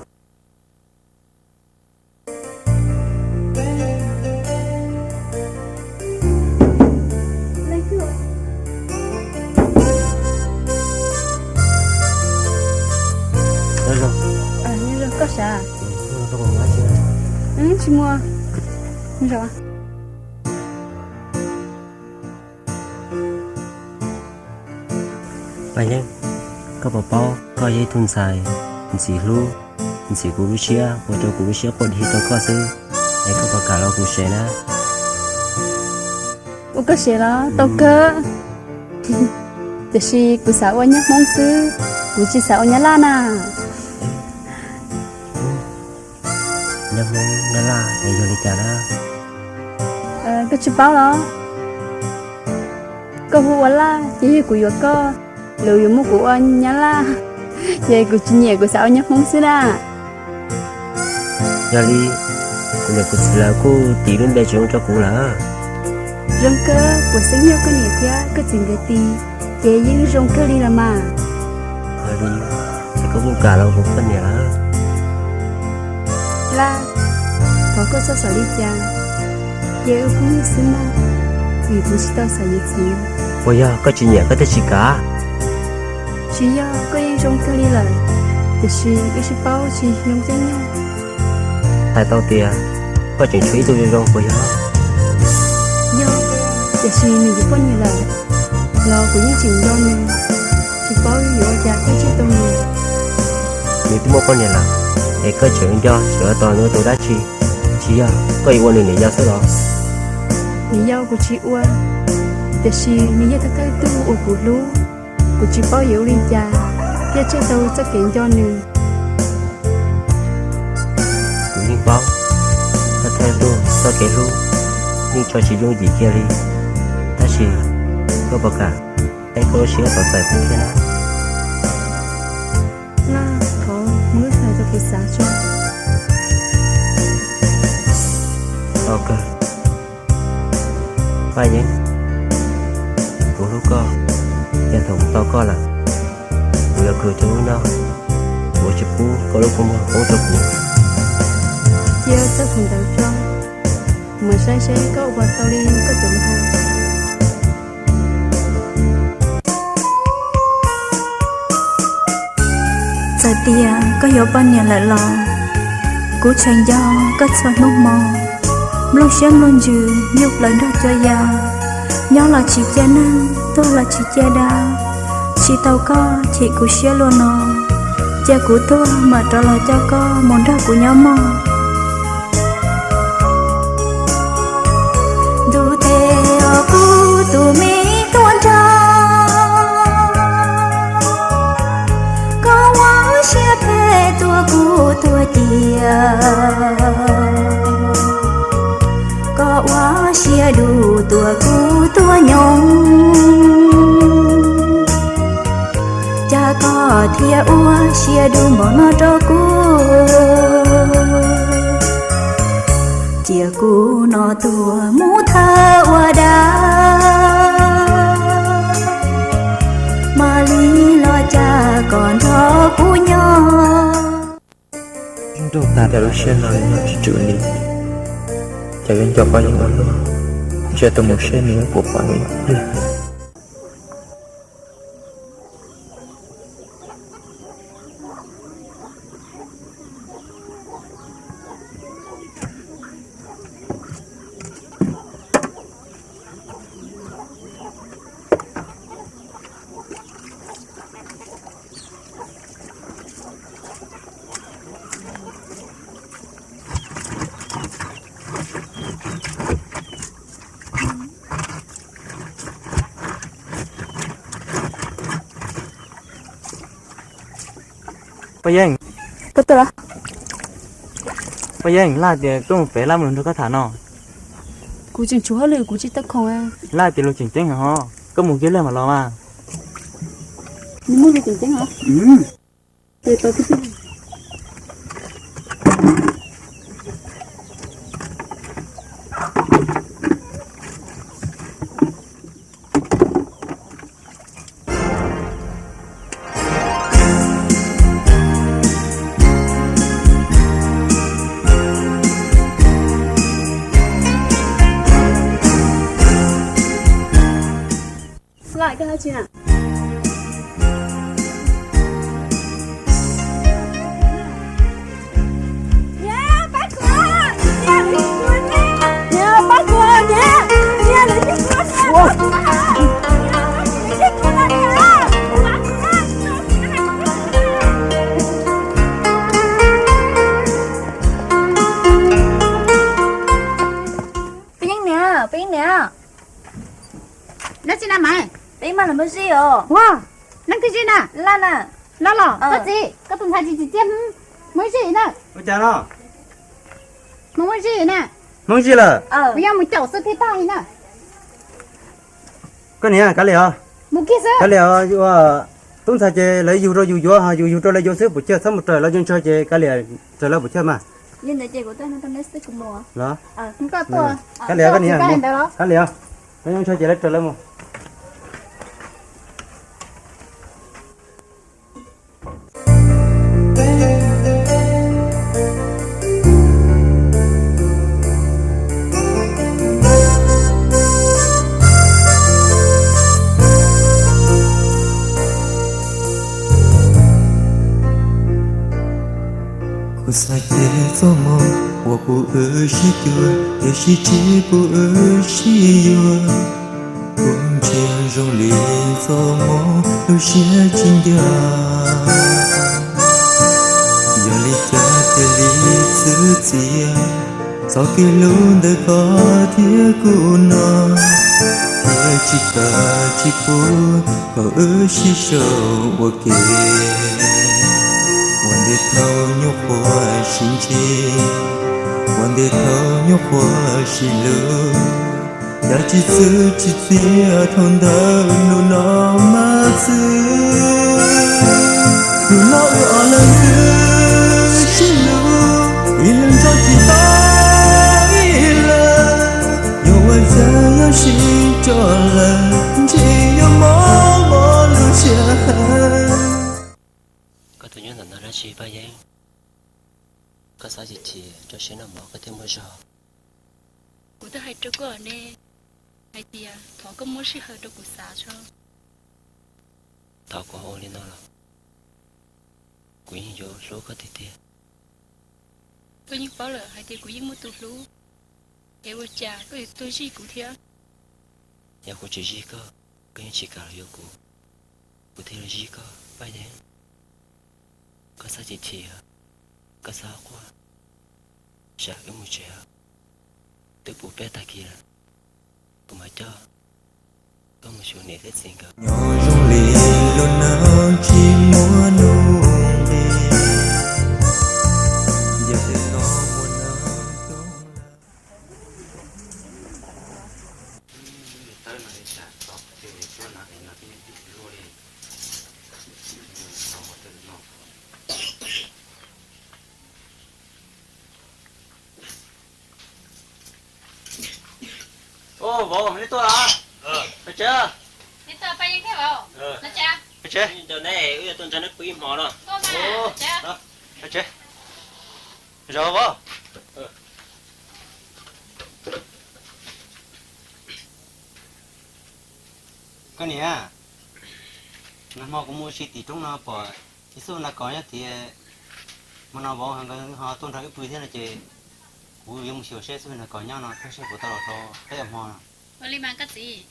Koj sav? Tsis muaj. Paj Yeeb, koj puas paub koj yog ib tug ntxhais ntxim hlub, ntxim kuv lub siab, ua rau kuv lub siab quaj dhi rau koj xwb, es koj puas kam los kuv sev na? Ua koj sev los tau kawg, tiam sis kuv xav ua nyab Hmoob xwb, kuv tsis xav ua nyab laj na. Nyob Hmoob Nyab Laj es yog li cas na? Koj tsis paub los? Koj hu ua Laj ces yog kuv yuav koj, lawv yuav muab kuv ua Nyab Laj, ces kuv tsis nyiam, kuv xav ua nyob Hmoob xwb na. Yog li, kuv niam kuv txiv lawv kuj tis lub npe tsis zoo rau kuv lawm. Zoo kawg, puas xeeb yog koj niam thiab koj txiv nkawd tis, ces yeej zoo kawg li los mas. Yog li, ces koj kuj kam los ua kuv poj niam lawm. Laj, thov koj txhob xav li cas, cia wb phooj ywg xwb mog, vim kuv tsis tau xav yuav txiv. Puas yog koj tsis nyiam koj thiaj tsis kam? Tsis yog, koj yeej zoo kawg li lawm, tiam sis wb sib paub tsis zoo caij nyoog. Hais tau tias koj tseem tshuav ib tug zoo zoo puas yog? Yog, tiam sis nws yuav poj niam lawm los kuv yeej tseem nco nws, tsis paub yuav ua cas thiaj tsheej tau nws. Nws twb muaj poj niam lawm es koj tseem nco tseem ua tos nws ua tus dab tsi? Tsis yog koj yuav ua nws niam yau xwb los? Niam yau kuv tsis ua, tiam sis nws yog thawj thawj tug uas kuv hlub, kuv tsis paub yuav ua li cas thiaj tsheej tau txoj kev nco nws. Kuv yeej paub, thawj thawj tug txoj kev hlub yeej tso tsis yooj yim kiag li, tab sis koj puas kam peb koj lub siab txom txaim kuv thiab na? Laj, thov muab lub txais rau kuv xav tso. Tau kawg. Paj Yeeb, kuv hlub koj, yog thaum kuv tau koj lawm, kuv yuav khwv rau lub no, kuv tsis pub koj lub kua muag poob rau kuv. Cia txoj khaum ntawd tso, kuv mam saib seb koj ua puas tau li koj cov lus hais. Txawm tias koj yuav poj niam lawm los kuv tseem nco koj txhua hnub hmo, nplooj siab nplooj ntsws nyuj plaws nrog cua ya, nyob los tsis cia neeg, tuag los tsis cia dab, tsis tau koj chim kuv siab luaj no, cia kuv tuag mam rov los coj koj mus nrog kuv nyob mog. Ntuj tes os kuv tus me tub nraug, koj ua siab phem tua kuv tuag cia, koj ua siab dub tua kuv tuag nyoog, cas koj thiaj ua siab dub npaum no rau kuv. Cia kuv no tuag mus thawj ua dab, mam li los cas koj nrog kuv nyob. Nrog tag nrho lub siab no nyob tsis tsum li, cas yuav nco koj yeej ua luaj, ntshe tus mus seb nws puas pom nws. Paj Yeeb. Koj tuaj los? Paj Yeeb, Laj tias koj mus pem, Laj mus nrog koj tham no. Kuv tseem tshuav hauj lwm, kuv tsis tau khoom. Laj tias lus tseem ceeb heev os, koj mus kiag lawm mam los mas. Nws muaj lus tseem ceeb os. Laj, koj hab tsi na? Peb Yeeb niam, Peb Yeeb niam. Dab tsi na Maiv? Peb Yeeb mas los muaj zij os. Ua, leej twg zij na? Laj na. Laj los? Koj txiv, koj tus ntxhais tsis tsim txiaj, muaj zij na. Ua cas los? Mus ua zis na. Hmoob zis lawm. Kuv yog mus caum xwb thiaj tag li na. Koj niam, kav liam os. Mus kiag xwb. Kav liam os, tub ntxhais ces lawv yug rau yus yuav, ho yus yug rau lawv yuav xwb, pum chawj txhob mus raws lawv nco ntshaw ces kav liam raws lawv pum chawj mas. Los, kav liam koj niam, kav liam os, lawv nco ntshaw ces lawv raws lawv mus. Kuv xav ces txoj hmoo uas kuv wb sib cuag, tiam sis tsis pub wb sib yuav. Kuv ntsia zoo li txoj hmoo lub siab tsis ncaj. Yog li cas thiaj li txwv txiav txoj kev hlub ntawm koj thiab kuv no, thiaj tsis kam tsis pub kom wb sib sau ua ke. Ua ntej thaum nyuam qhuav sib ntsib, ua ntej thaum nyuam qhuav sib hlub, cas tsis txwv tsis txiav thaum ntawd, hnub no mas txwv. Hnub no wb ob leeg twb sib hlub, ib leeg nco tsis tau ib leeg. Yog ua cas yuav sib tso lawm, ntshe yuav mob mob lub siab. Koj tuaj nyob ntawm no dab tsi Paj Yeeb? Koj xav chim chim rau siab noj mov koj thiaj muaj zog. Kuv twb hais rau koj ne, hais tias thov koj muab sij hawm rau kuv xav tso. Thov kuv ua li no los kuv yeej yuav hlub koj tiag tiag. Koj yeej paub lawm hais tias kuv yeej muaj tus hlub, es ua cas koj yuav tuaj zij kuv thiab? Yog kuv tsis zij koj, koj yeej tsis kam los yuav kuv, kuv thiaj li zij koj Paj Yeeb. Koj xav chim chim, koj xav quaj, tsam wb mus tsev, twb puv plaub tag kis lawm, kuv mam coj koj mus xyuas niam thiab txiv nkawd. Nyob zoo li lub neej tsis muaj nuj nqis, yog peb los muaj neej coob lawm. Ov, vauv, neb tuaj los? Tsev. Tsev. Wb yog tuaj ntsib neb kuv ib hmo no. Tsev. Zov vauv. Koj niam, nag hmo kuv mus ua si tim roob no pom ib xub nag kos nyob tid, hmo no vauv nkawd ho tuaj nrog wb pw thiab no ces kuv yuav mus xyuas seb xub nag kos nyob no thiab seb puas tau los rau peb ua hmo no. Ua li mas koj txiv.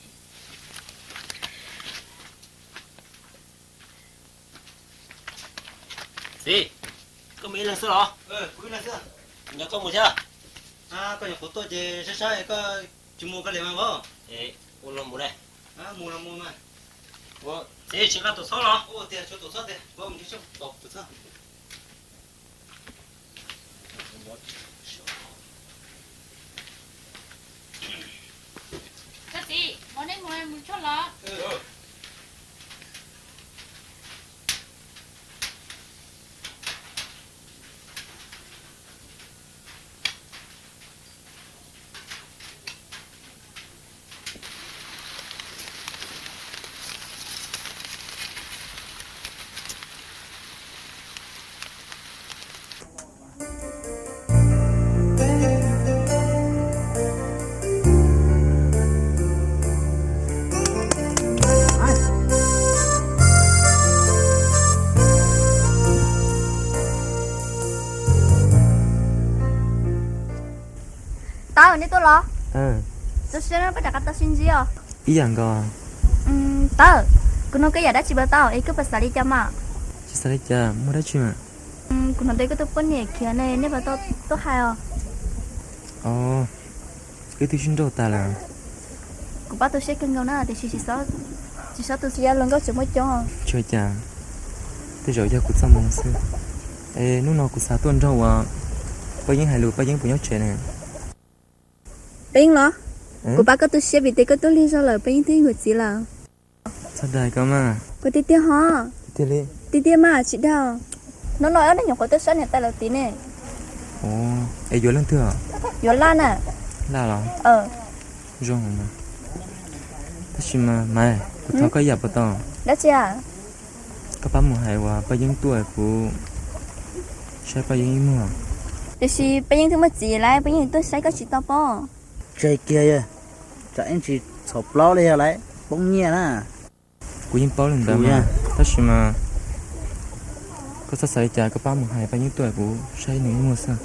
Txiv, koj mus ib leeg xwb los? Kuv ib leeg xwb. Nrog koj mus thiab. Koj nyuam qhuav tuaj ces saib saib koj tsis mus koj liam mas vauv. Ua los mus ne. Mus los mus mas. Txiv, tsis nqa tus txhob los? Tias tshuav tus txhob tiag, vauv mus tsis tau tus txhob. Koj txiv, vauv neb mus mus tshua los? Tawb, neb tuaj los? Txaus siab no peb rov qab tau sib ntsib os. Ib yam nkaus. Tawb, kuv nug koj yam dab tsi puas tau es koj puas xav li cas mas? Tsis xav li cas, muaj dab tsi mas? Kuv hnov tias koj tus poj niam khiav ne, nej puas tau tuaj hais os? Os, wb twb sib nrauj tas lawm. Kuv pab tu siab kawg nkaus na, tiam sis tsis txhob tu siab, luag nkauj tseem muaj coob. Tsis ua cas, tej zaum yog kuv txoj hmoo xwb. Es hnub no kuv xav tuaj nrog uas Paj Yeeb hais lus, Paj Yeeb puas nyob tsev na? Paj Yeeb los? Kuv pab koj tu siab vim tias koj tuaj lig zog lawm, Paj Yeeb twb yuav txiv lawm. Txhob dag koj mas. Kuv tiag tiag ho. Tiag tiag li? Tiag tiag mas tsis dag. Hnub no ob niag nyuam qhuav tuaj saib niam tais lawv tid ne. Es yuav leej twg? Yuav Laj na. Laj los? Zoo mas. Tab sis mas Maiv, kuv thov koj ib yam puas tau? Dab tsi a? Koj pab mus hais uas Paj Yeeb tuaj kuv saib Paj Yeeb ib muag. Tiam sis Paj Yeeb twb muaj txiv lawm, Paj Yeeb tuaj saib koj tsis tau pob. Tseg kiag, tsam ib ntsis txhaum plaub li yog lawv poob nyiaj na. Kuv yeej paub li ntawd mas, tab sis mas koj txhob xav li cas, koj pab mus hais Paj Yeeb tuaj kuv saib nws ib muag xwb.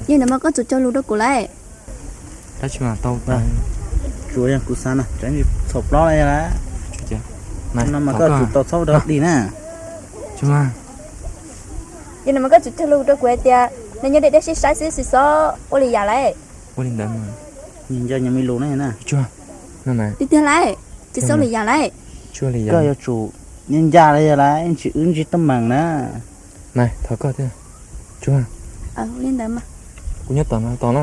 Yog ntawd mas koj tsum cog lus rau kuv lawm. Tab sis mas tau, tsuas yog kuv xav na, tsam ib ntsis txhaum plaub li yog lawm. No mas koj tsum tau txhob dog dig na. Yog ntawd mas koj tsum cog lus rau kuv hais tias nws nyob deb deb sib saib xwb, tsis txhob ua li yam lawm. Ua li ntawd mas nco nco me lus na. Tiag tiag lawm, tsis txhob ua li yam lawm. Koj yuav tsum nyob ncaj li yog lawm, ib ntsis wb ntsib teeb meem na. Thov koj thiab. Ua li ntawd mas kuv nyob tom no tos na.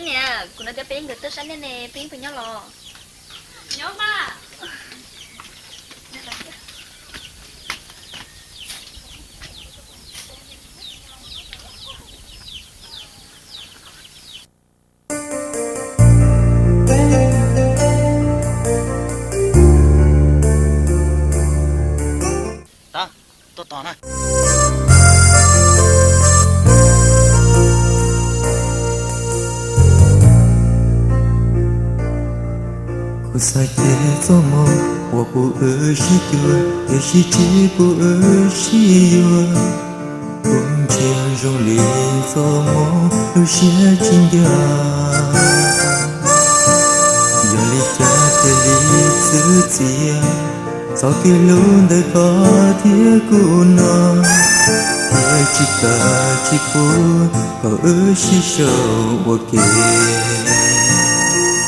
Niam, kuv hnov tias Paj Yeeb nkawd tuaj saib nej ne, Paj Yeeb puas nyob los? Nyob mas. Tuaj tos na. Kuv xav ces txoj hmoo uas pub wb sib cuag, tiam sis tsis pub wb sib yuav. Kuv ntsia zoo li txoj hmoo lub siab tsis ncaj. Yog li cas thiaj li txwv txiav txoj kev hlub ntawm koj thiab kuv no, thiaj tsis kam tsis pub kom wb sib sau ua ke.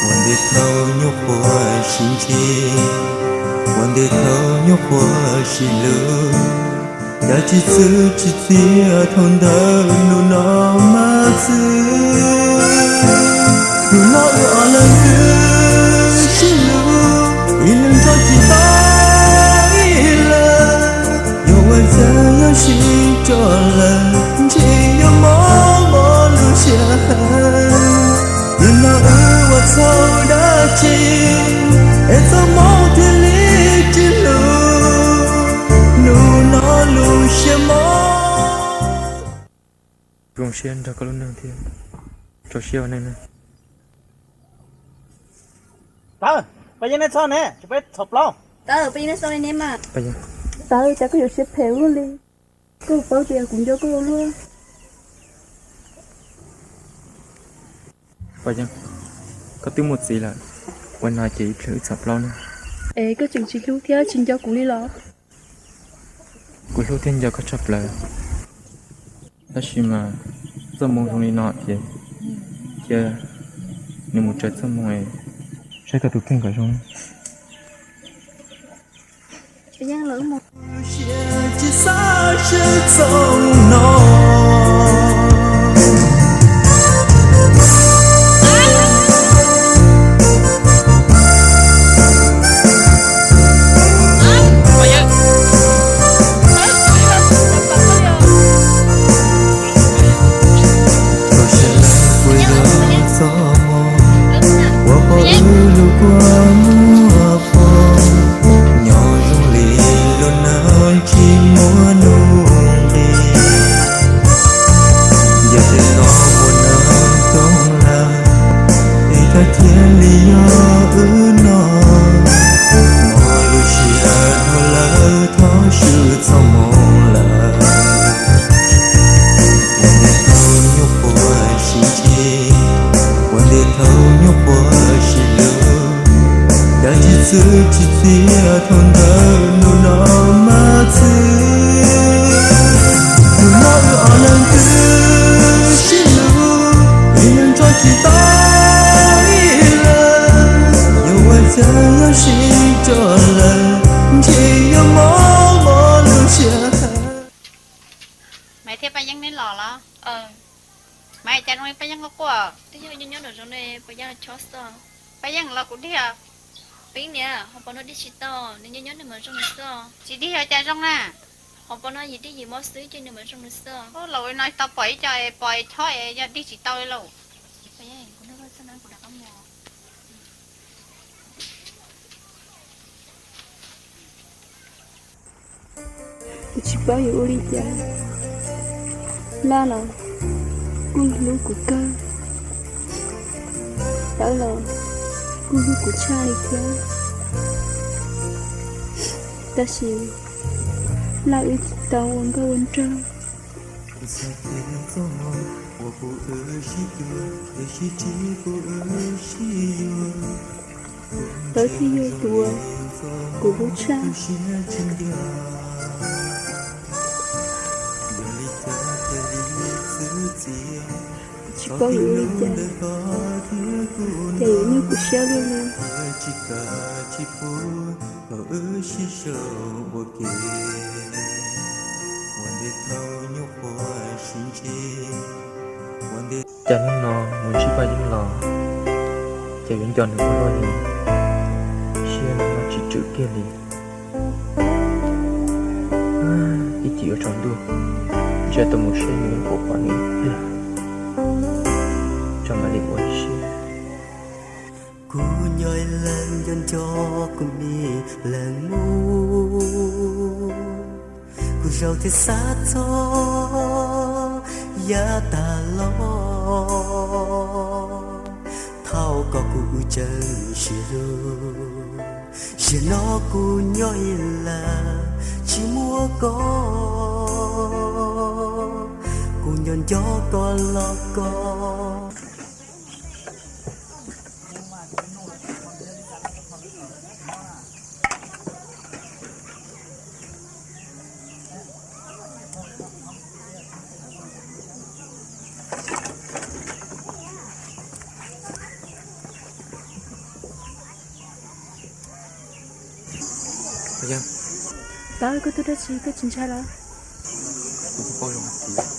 Ua ntej thaum nyuam qhuav sib ntsib, ua ntej thaum nyuam qhuav sib hlub, cas tsis txwv tsis txiav thaum ntawd hnub no mas txwv. Hnub no wb ob leeg twb sib hlub, ib leeg nco tsis tau ib leeg. Yog ua txawg yog sib tso lawm, ntshe yuav mob mob lub siab heev. Hnub no wb ua txhaum dab tsi es txoj hmoo thiaj li tsis hlub, hnub no lub siab mob. Zoo siab nrog koj lub neej thiab, rau siab ua neej na. Tawv, Paj Yeeb neb txhob ne, tsis peb txhaum plaub. Tawv, Paj Yeeb neb txhob ne mas. Tawv, cas koj yuav siab phem ua luaj li? Koj paub tias kuv nco koj ua luaj. Paj Yeeb, koj twb muaj txiv lawm, ua no ces ib pliag wb txhaum plaub ne. Es koj tseem tsis hlub thiab tsis nco kuv li los? Kuv hlub thiab nco koj tshaj plaws, tab sis mas txoj hmoo zoo li no ces cia nws mus raws txoj hmoo, saib koj tus kheej kom zoo. Tsis xav sib txhaum no. Thaum sawv daws pw zov txoj hmoo, ua pom wb lub kua muag poob, nyob zoo li lub neej tsis muaj nuj nqis. Cas zoo li Paj Yeej quaj quaj? Twb yog nyob nyob nraum zoov ne, Paj Yeej chob xwb. Paj Yeej los kuv dig os. Peb niam, hauv paus no dig tsis tau, nws nyob nyob nws mas zoo xwb. Tsis dig os, cas zoo na? Hauv paus no yim dig yim mob xwb ces nws mas zoo xwb. Ub, los no tau pom ib co es pom es chob es yog dig tsis tau li lauj. Kuv tsis paub yuav ua li cas. Laj los kuj hlub kuv kawg, Tawb los kuj hlub kuv tshaj li thiab. Tab sis Laj wb tsis tau ua nkauj ua nraug. Tawb thiaj yog tus uas kuv hlub tshaj. Tsis paub yuav ua li cas, ces yuav nyuaj kuv siab luaj li. Cas hnub no mus ntsib Paj Yeej los, ces yuav nco nws ua luaj li, siab no tsis tswm kiag li. Ib chim yuav tsaus ntuj, ntshe tau mus saib nws, yuav pom pom nws ib pliag, tso mam li ua ib siab. Kuv nyob ib leeg nco nco kuv me leeg mus, kuv zaum thiaj xav txog yav tag los, thaum koj kuv wb tseem sib hlub. Zaum no kuv nyob ib leeg tsis muaj koj, kuv nco nco koj los koj. Tawb, koj tuaj dab tsi, koj tsis ntshai los? Kuv kuj paub zoo hais tias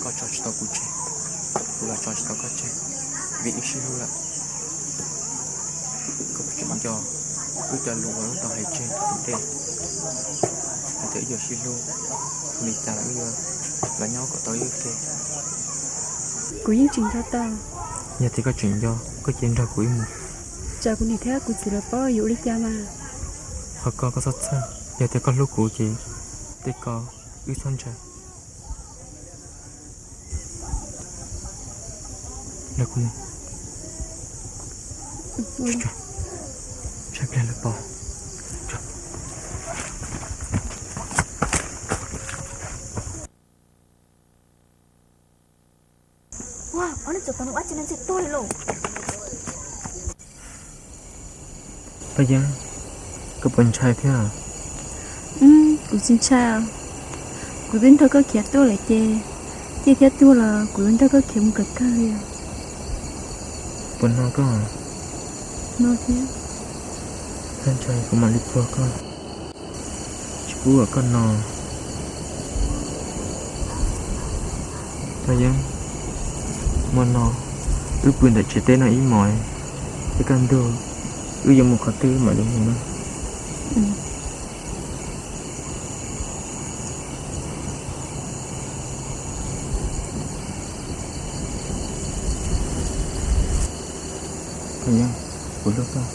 koj tso tsis tau kuv tseg, kuv los tso tsis tau koj tseg, vim wb sib hlub lawm. Koj puas tseem nco wb cov lus uas wb tau hais tseg thaum ntej, hais tias wb yuav sib hlub, ua li cas los wb yuav los nyob kom tau ib ke? Kuv yeej tseem nco tau. Yog tias koj tseem nco, koj cia li nrog kuv wb mus. Tsam kuv niam thiab kuv txiv lawv paub yuav ua li cas mas. Ho koj, koj txhob txhawj, yog tias koj hlub kuv ces tej ko wb txhob ntshai. Nrog kuv mus. Saib pliag lawv pom. Ua, ob neeg txawm tau nws ua tsis nws ntxim tuag li lauj. Paj Yeeb, koj puas ntshai thiab? Kuv tsis ntshai. Kuv twb nrog koj khiav tuaj lawm ces, ciaj thiab tuag los kuv nrog koj khiav mus kom kawg li. Puas no koj? No thiab. Txhob ntshai, kuv mam li puag koj, tsis pub kom koj no. Paj Yeeb, hmo no wb pw ntawm tsev teb no ib hmos, tej kaj ntug wb yuav mus qhov twg mam li mus na. Paj Yeeb, kuv hlub koj.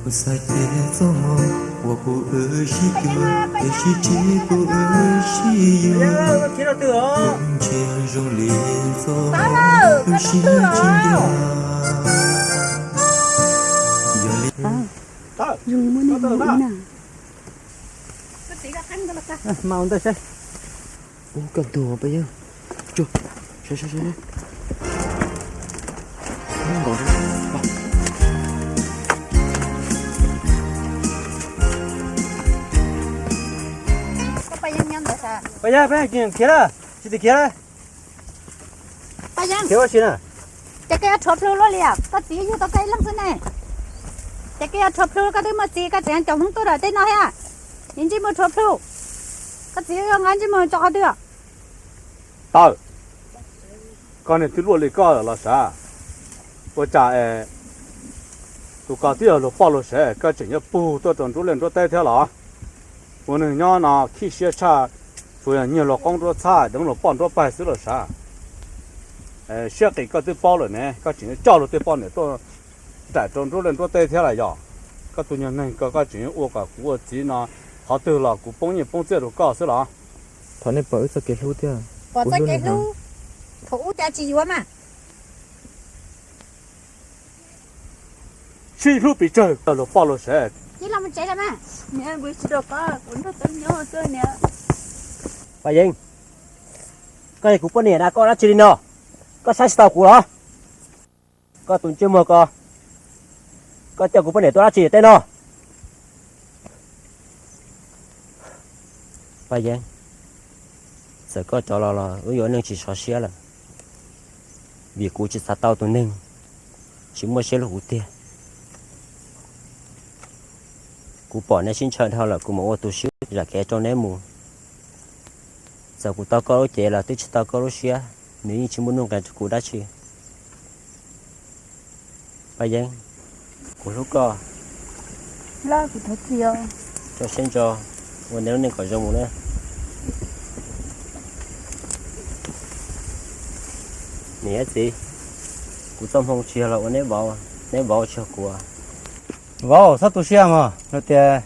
Kuv xav ces txoj hmoo uas kuv wb sib cuag, tiam sis tsis kuv wb sib yuav. Kuv ntsia zoo li txoj hmoo wb sib tsis nco. Yog li zoo li muaj neeg mus ib na. Mas ua ntej saib. Ub, kaj ntug Paj Yeeb. Saib, saib, saib. Paj Yeeb, khiav lawm, tsis tim khiav lawm. Paj Yeeb, khiav ua si na. Ces koj yuav rhuav plhu luaj li, koj txiv yug tau koj ib leeg xwb ne. Ces koj yuav rhuav plhu, koj twb muaj txiv, koj tseem caum hmoob tuaj rau tej no thiab. Ntsej muag rhuav plhu, koj txiv yuav nqa ntsej muag tso qhov twg? Tawm, koj niag twb luaj li koj los sav, ua cas es tus ko twb yog luag poj luag sev, koj tseem yuav pug tuaj rau nruab liaj nruab teb thiab los? Ua neeg nyob no khib siab tshaj, tsuas yog nyiag luag qoob nruab txhab, deev luag poj nruab pawg xwb los sav. Siab qis koj twb paub lawm ne, koj tseem yuav coj luag tej poj niam tuaj nraim rau nruab liaj nruab teb thiab los yog? Koj tus nyuag neeg ko koj tseem yuav ua kom kuv ua txiv no, qhov twg los kuv poob nyiaj poob txiaj rau koj xwb los? Thov nej pom wb txoj kev hlub thiab. Pom txoj kev hlub, thaum ub cas tsis yuav mas. Sib hlub pes tsawg, luag poj luag sev. Paj Yeeb, koj yog kuv poj niam na, koj dab tsi li no? Koj saib tsis taus kuv los? Koj tus ntsej muag ko, koj coj kuv poj niam tuaj dab tsi tej no? Paj Yeeb, txawm koj cov los los wb yuav neej tsis sov siab lawm, vim kuv tsis xav tau tus neeg tsis muaj siab hlub kuv tiag. Kuv pom neb sib ntshaw dhau lawm kuv mam ua tus swb zam kev rau neb mus. Txawm kuv tau koj lub cev los twb tsis tau koj lub siab, nws yeej tsis muaj nuj nqis rau kuv dab tsi. Paj Yeeb, kuv hlub koj. Tso siab ntso, ua nej lub neej kom zoo mus na. Niam thiab txiv, kuv txoj hmoo tsis yog los ua neb vauv, neb vauv tsis yog kuv. Vauv, txhob tu siab mog, luag tias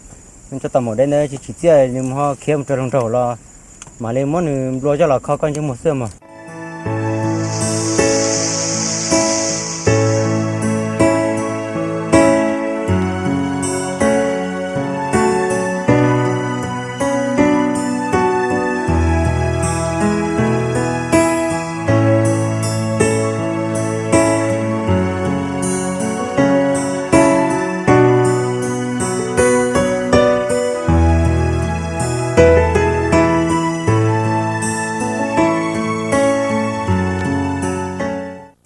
nws tso tau maum dej ntawd tsis tsim txiaj, nws mus ho khiav mus rau hluas nraug los mam li muab nws nplua coj los kho koj ntsej muag xwb mog.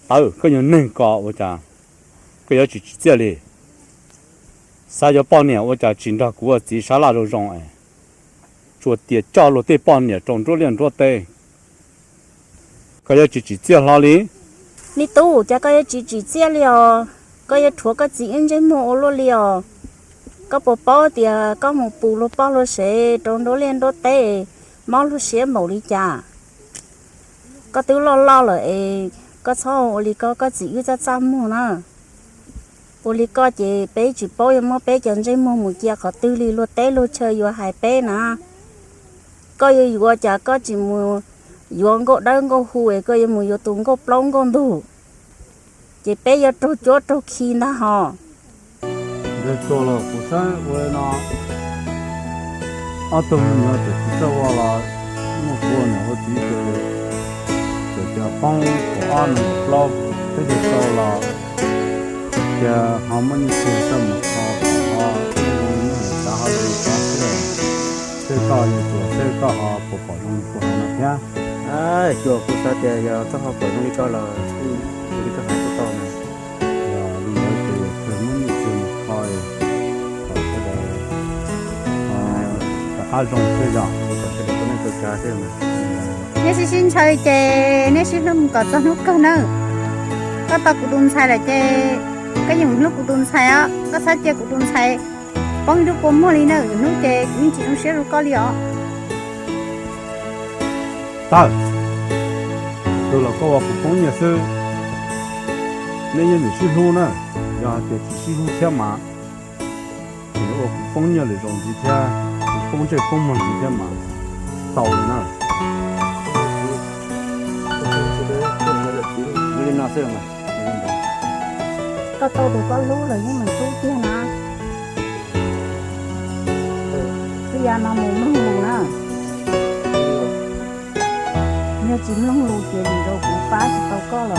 Tawm, koj nyuag neeg ko ua cas koj yuav tsis tsim txiaj li? Xav yuav poj niam ua cas tsis nrog kuv ua txiv sab laj zoo zoo es tsuas tias coj luag tej poj niam rau nruab liaj nruab teb, koj yuav tsis tsim txiaj hlo li? Me tub, cas koj yuav tsis tsim txiaj li os? Koj yuav rhuav koj txiv wb ntsej muag ua luaj li os? Koj puas paub tias koj mus pus luag poj luag sev rau nruab liaj nruab teb, mob luag siab npaum li cas? Koj twb loj loj lawm es koj txhob ua li ko, koj txiv wb txaj txaj muag na. Ua li koj ces peb tsis paub yuav muab peb cov ntsej muag mus cia qhov twg li, luag teb luag chaw yuav hais peb na. Koj yuav yuav cas koj tsis mus yuav nkauj dawb nkauj hu es koj yuav mus yuav tus nkauj plaub nkauj ntug, ces peb yuav raug cuab raug khi ntag hos. Ntawd tsuas los kuv saib ua li no, ob tug me nyuam txawm tsis txawj ua los muaj kuv ua niam ua txiv ces txawm cas poob kaum ob nees nkaum plaub peb caug rau los cia ho muab nyiaj txiag coj mus kho kom ho zoo, xav ho li xav xwb. Tej koj yuav tsuas seb koj ho puas pom zoo li kuv hais no thiab. Tsuas kuv xav tias yog koj ho pom zoo li koj los kuj ua li koj hais kuj tau na. Yog li ntawd ces kawg muab nyiaj txiag mus kho kom sawv daws rov qab zoo xwb yog. Neb sib sib ntshaw ces neb sib hlub mus kom txog hnub kawg nawb. Koj tau kuv tus ntxhais lawm ces koj yeej hlub kuv tus ntxhais os, koj txhob cia kuv tus ntxhais poob ib lub kua muag li na, hnub ces kuv yeej tsis zoo siab rau koj li os. Tawm, tus los koj ua kuv poob nyiaj xwb, neb yeej meem sib hlub na, yog hais tias tsis sib hlub thiab mas ces ua kuv poob nyiaj lwm zaus ntxiv thiab, kuv poob ntsej poob muag ntxiv thiab mas tau li na. Li no xwb mas, koj tau tus koj hlub los yeej meem hlub tiag na. Twb yog no mus mloog mus na. Tsis mloog lus ces vim rau kuv pab tsis tau koj los?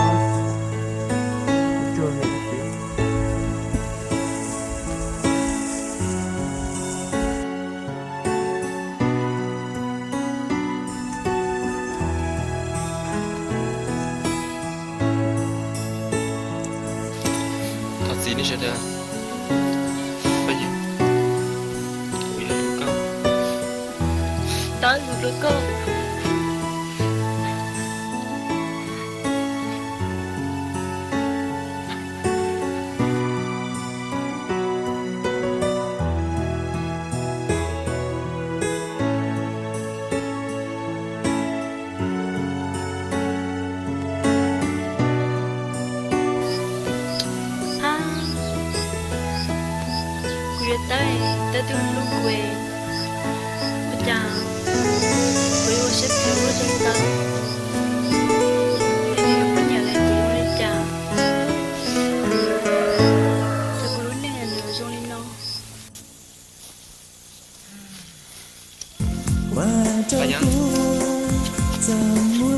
Thov txim nej sawv daws, pab yog kuv yog hlub koj, tau hlub koj. Kuv yuav tau, tau tus hlub kuv, ua cas kuv yuav ua siab phem ua zoo tau, es nws poj niam lawv kuv ua li cas, tau kuv lub neej nws zoo li no. Paj Yeeb,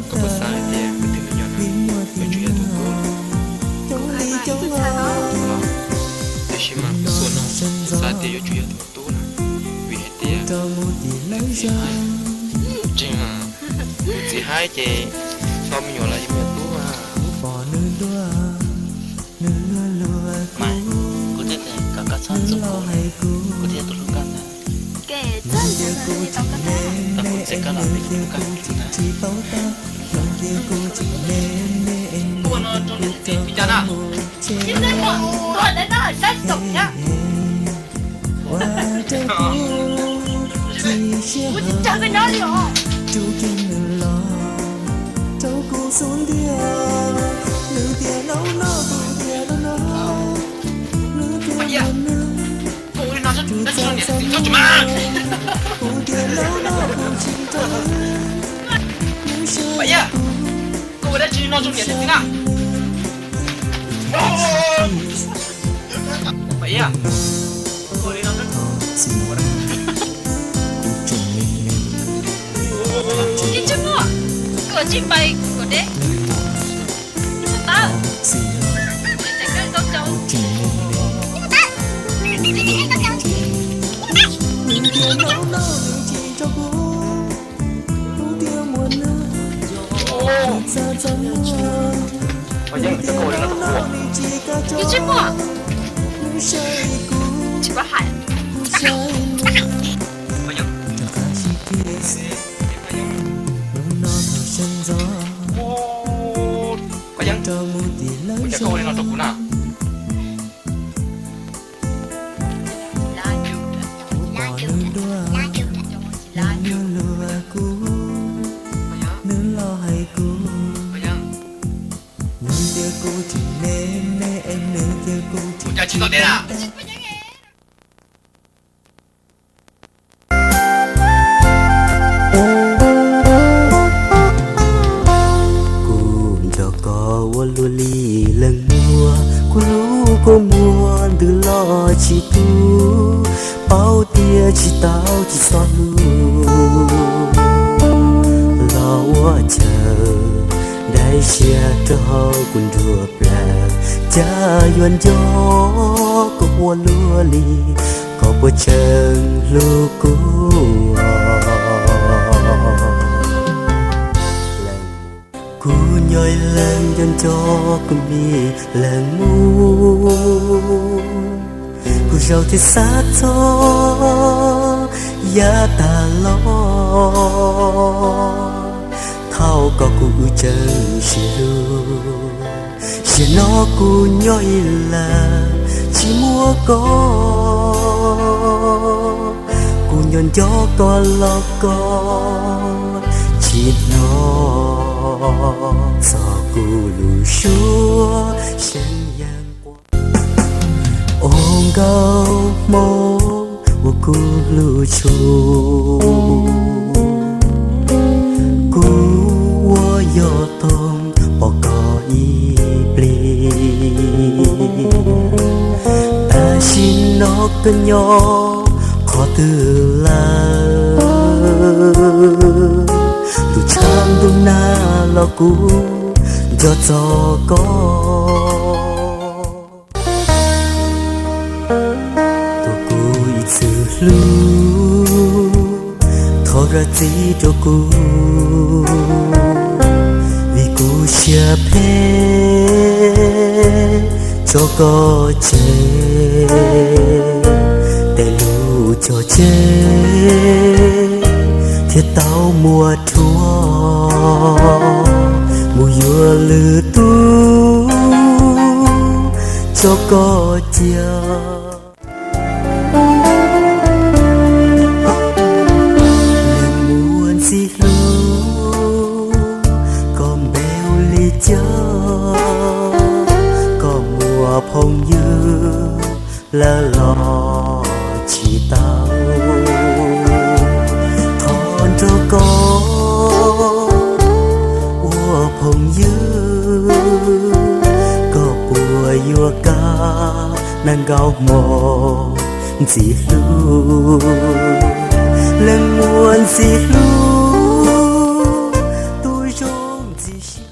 koj puas xav hais tias kuv tus me nyuam no yuav tsum yog tus tub? Tiam sis mas kuv xav no, kuv xav tias yuav tsum yog tus tub na, vim hais tias kuv txiv hais, kuv txiv hais ces tau me nyuam los yog me nyuam tub. Mas kuv thiaj tias kom koj txhob ntxub kuv, kuv thiaj tus hlub koj ntag. Tau kuv txiv koj los peb tus hlub koj ntag. Kuv ua no rau niam thiab txiv li cas na? Kuv tsis nrog koj nyob li os. Koj ua li no, koj tsis nrog niam txiv nyob tsis mas. Paj Yeeb, koj ua dab tsi no rau niam thiab txiv na? Paj Yeeb, koj ua li no rau niam thiab txiv na? Tsis muaj, koj tsis pais kom deb. Tsis muaj, tsis paub hais. Paj Yeeb, ua cas koj ua li no rau kuv na? Ua cas tsis tau deb na? Kuv nco koj ua luaj li leej muaj, kuv hlub kua muag ntws los tsis tu, paub tias tsis tau tsis txhob hlub. Los ua chaw daim siab rau kuv nruab plawv, cas yuav nco koj ua luaj li, koj puas tseem hlub kuv? Kuv nyob ib leeg nco nco kuv me leej muam, kuv zaum thiab xav txog yav tag los, thaum koj kuv wb tseem sib hlub. Zaum no kuv nyob ib leeg tsis muaj koj, kuv nco nco koj los koj tsis hnov txog kuv lub suab seev yees quaj. Ua nkauj hmoob uas kuv hlub tshua, kuv ua yog toog pom koj ib plig. Tam sim no koj nyob qhov twg lawm? Tus tshav ntuj nag los kuv nco txog koj. Tus kuv ib txwm hlub, thov zam txim rau kuv, vim kuv siab phem tso koj tseg. Tej lub cog tseg thiaj tau muab rhuav, mus yuav lwm tus tso koj cia. Leej muaj ntxim hlub, koj npe hu li cas? Koj muaj phooj ywg lawm los tsis tau? Thov nrog koj ua phooj ywg, koj puas yuav kam nag nkaus hmo ntxim hlub? Leej muaj ntxim hlub, tus zoo ntxim siab.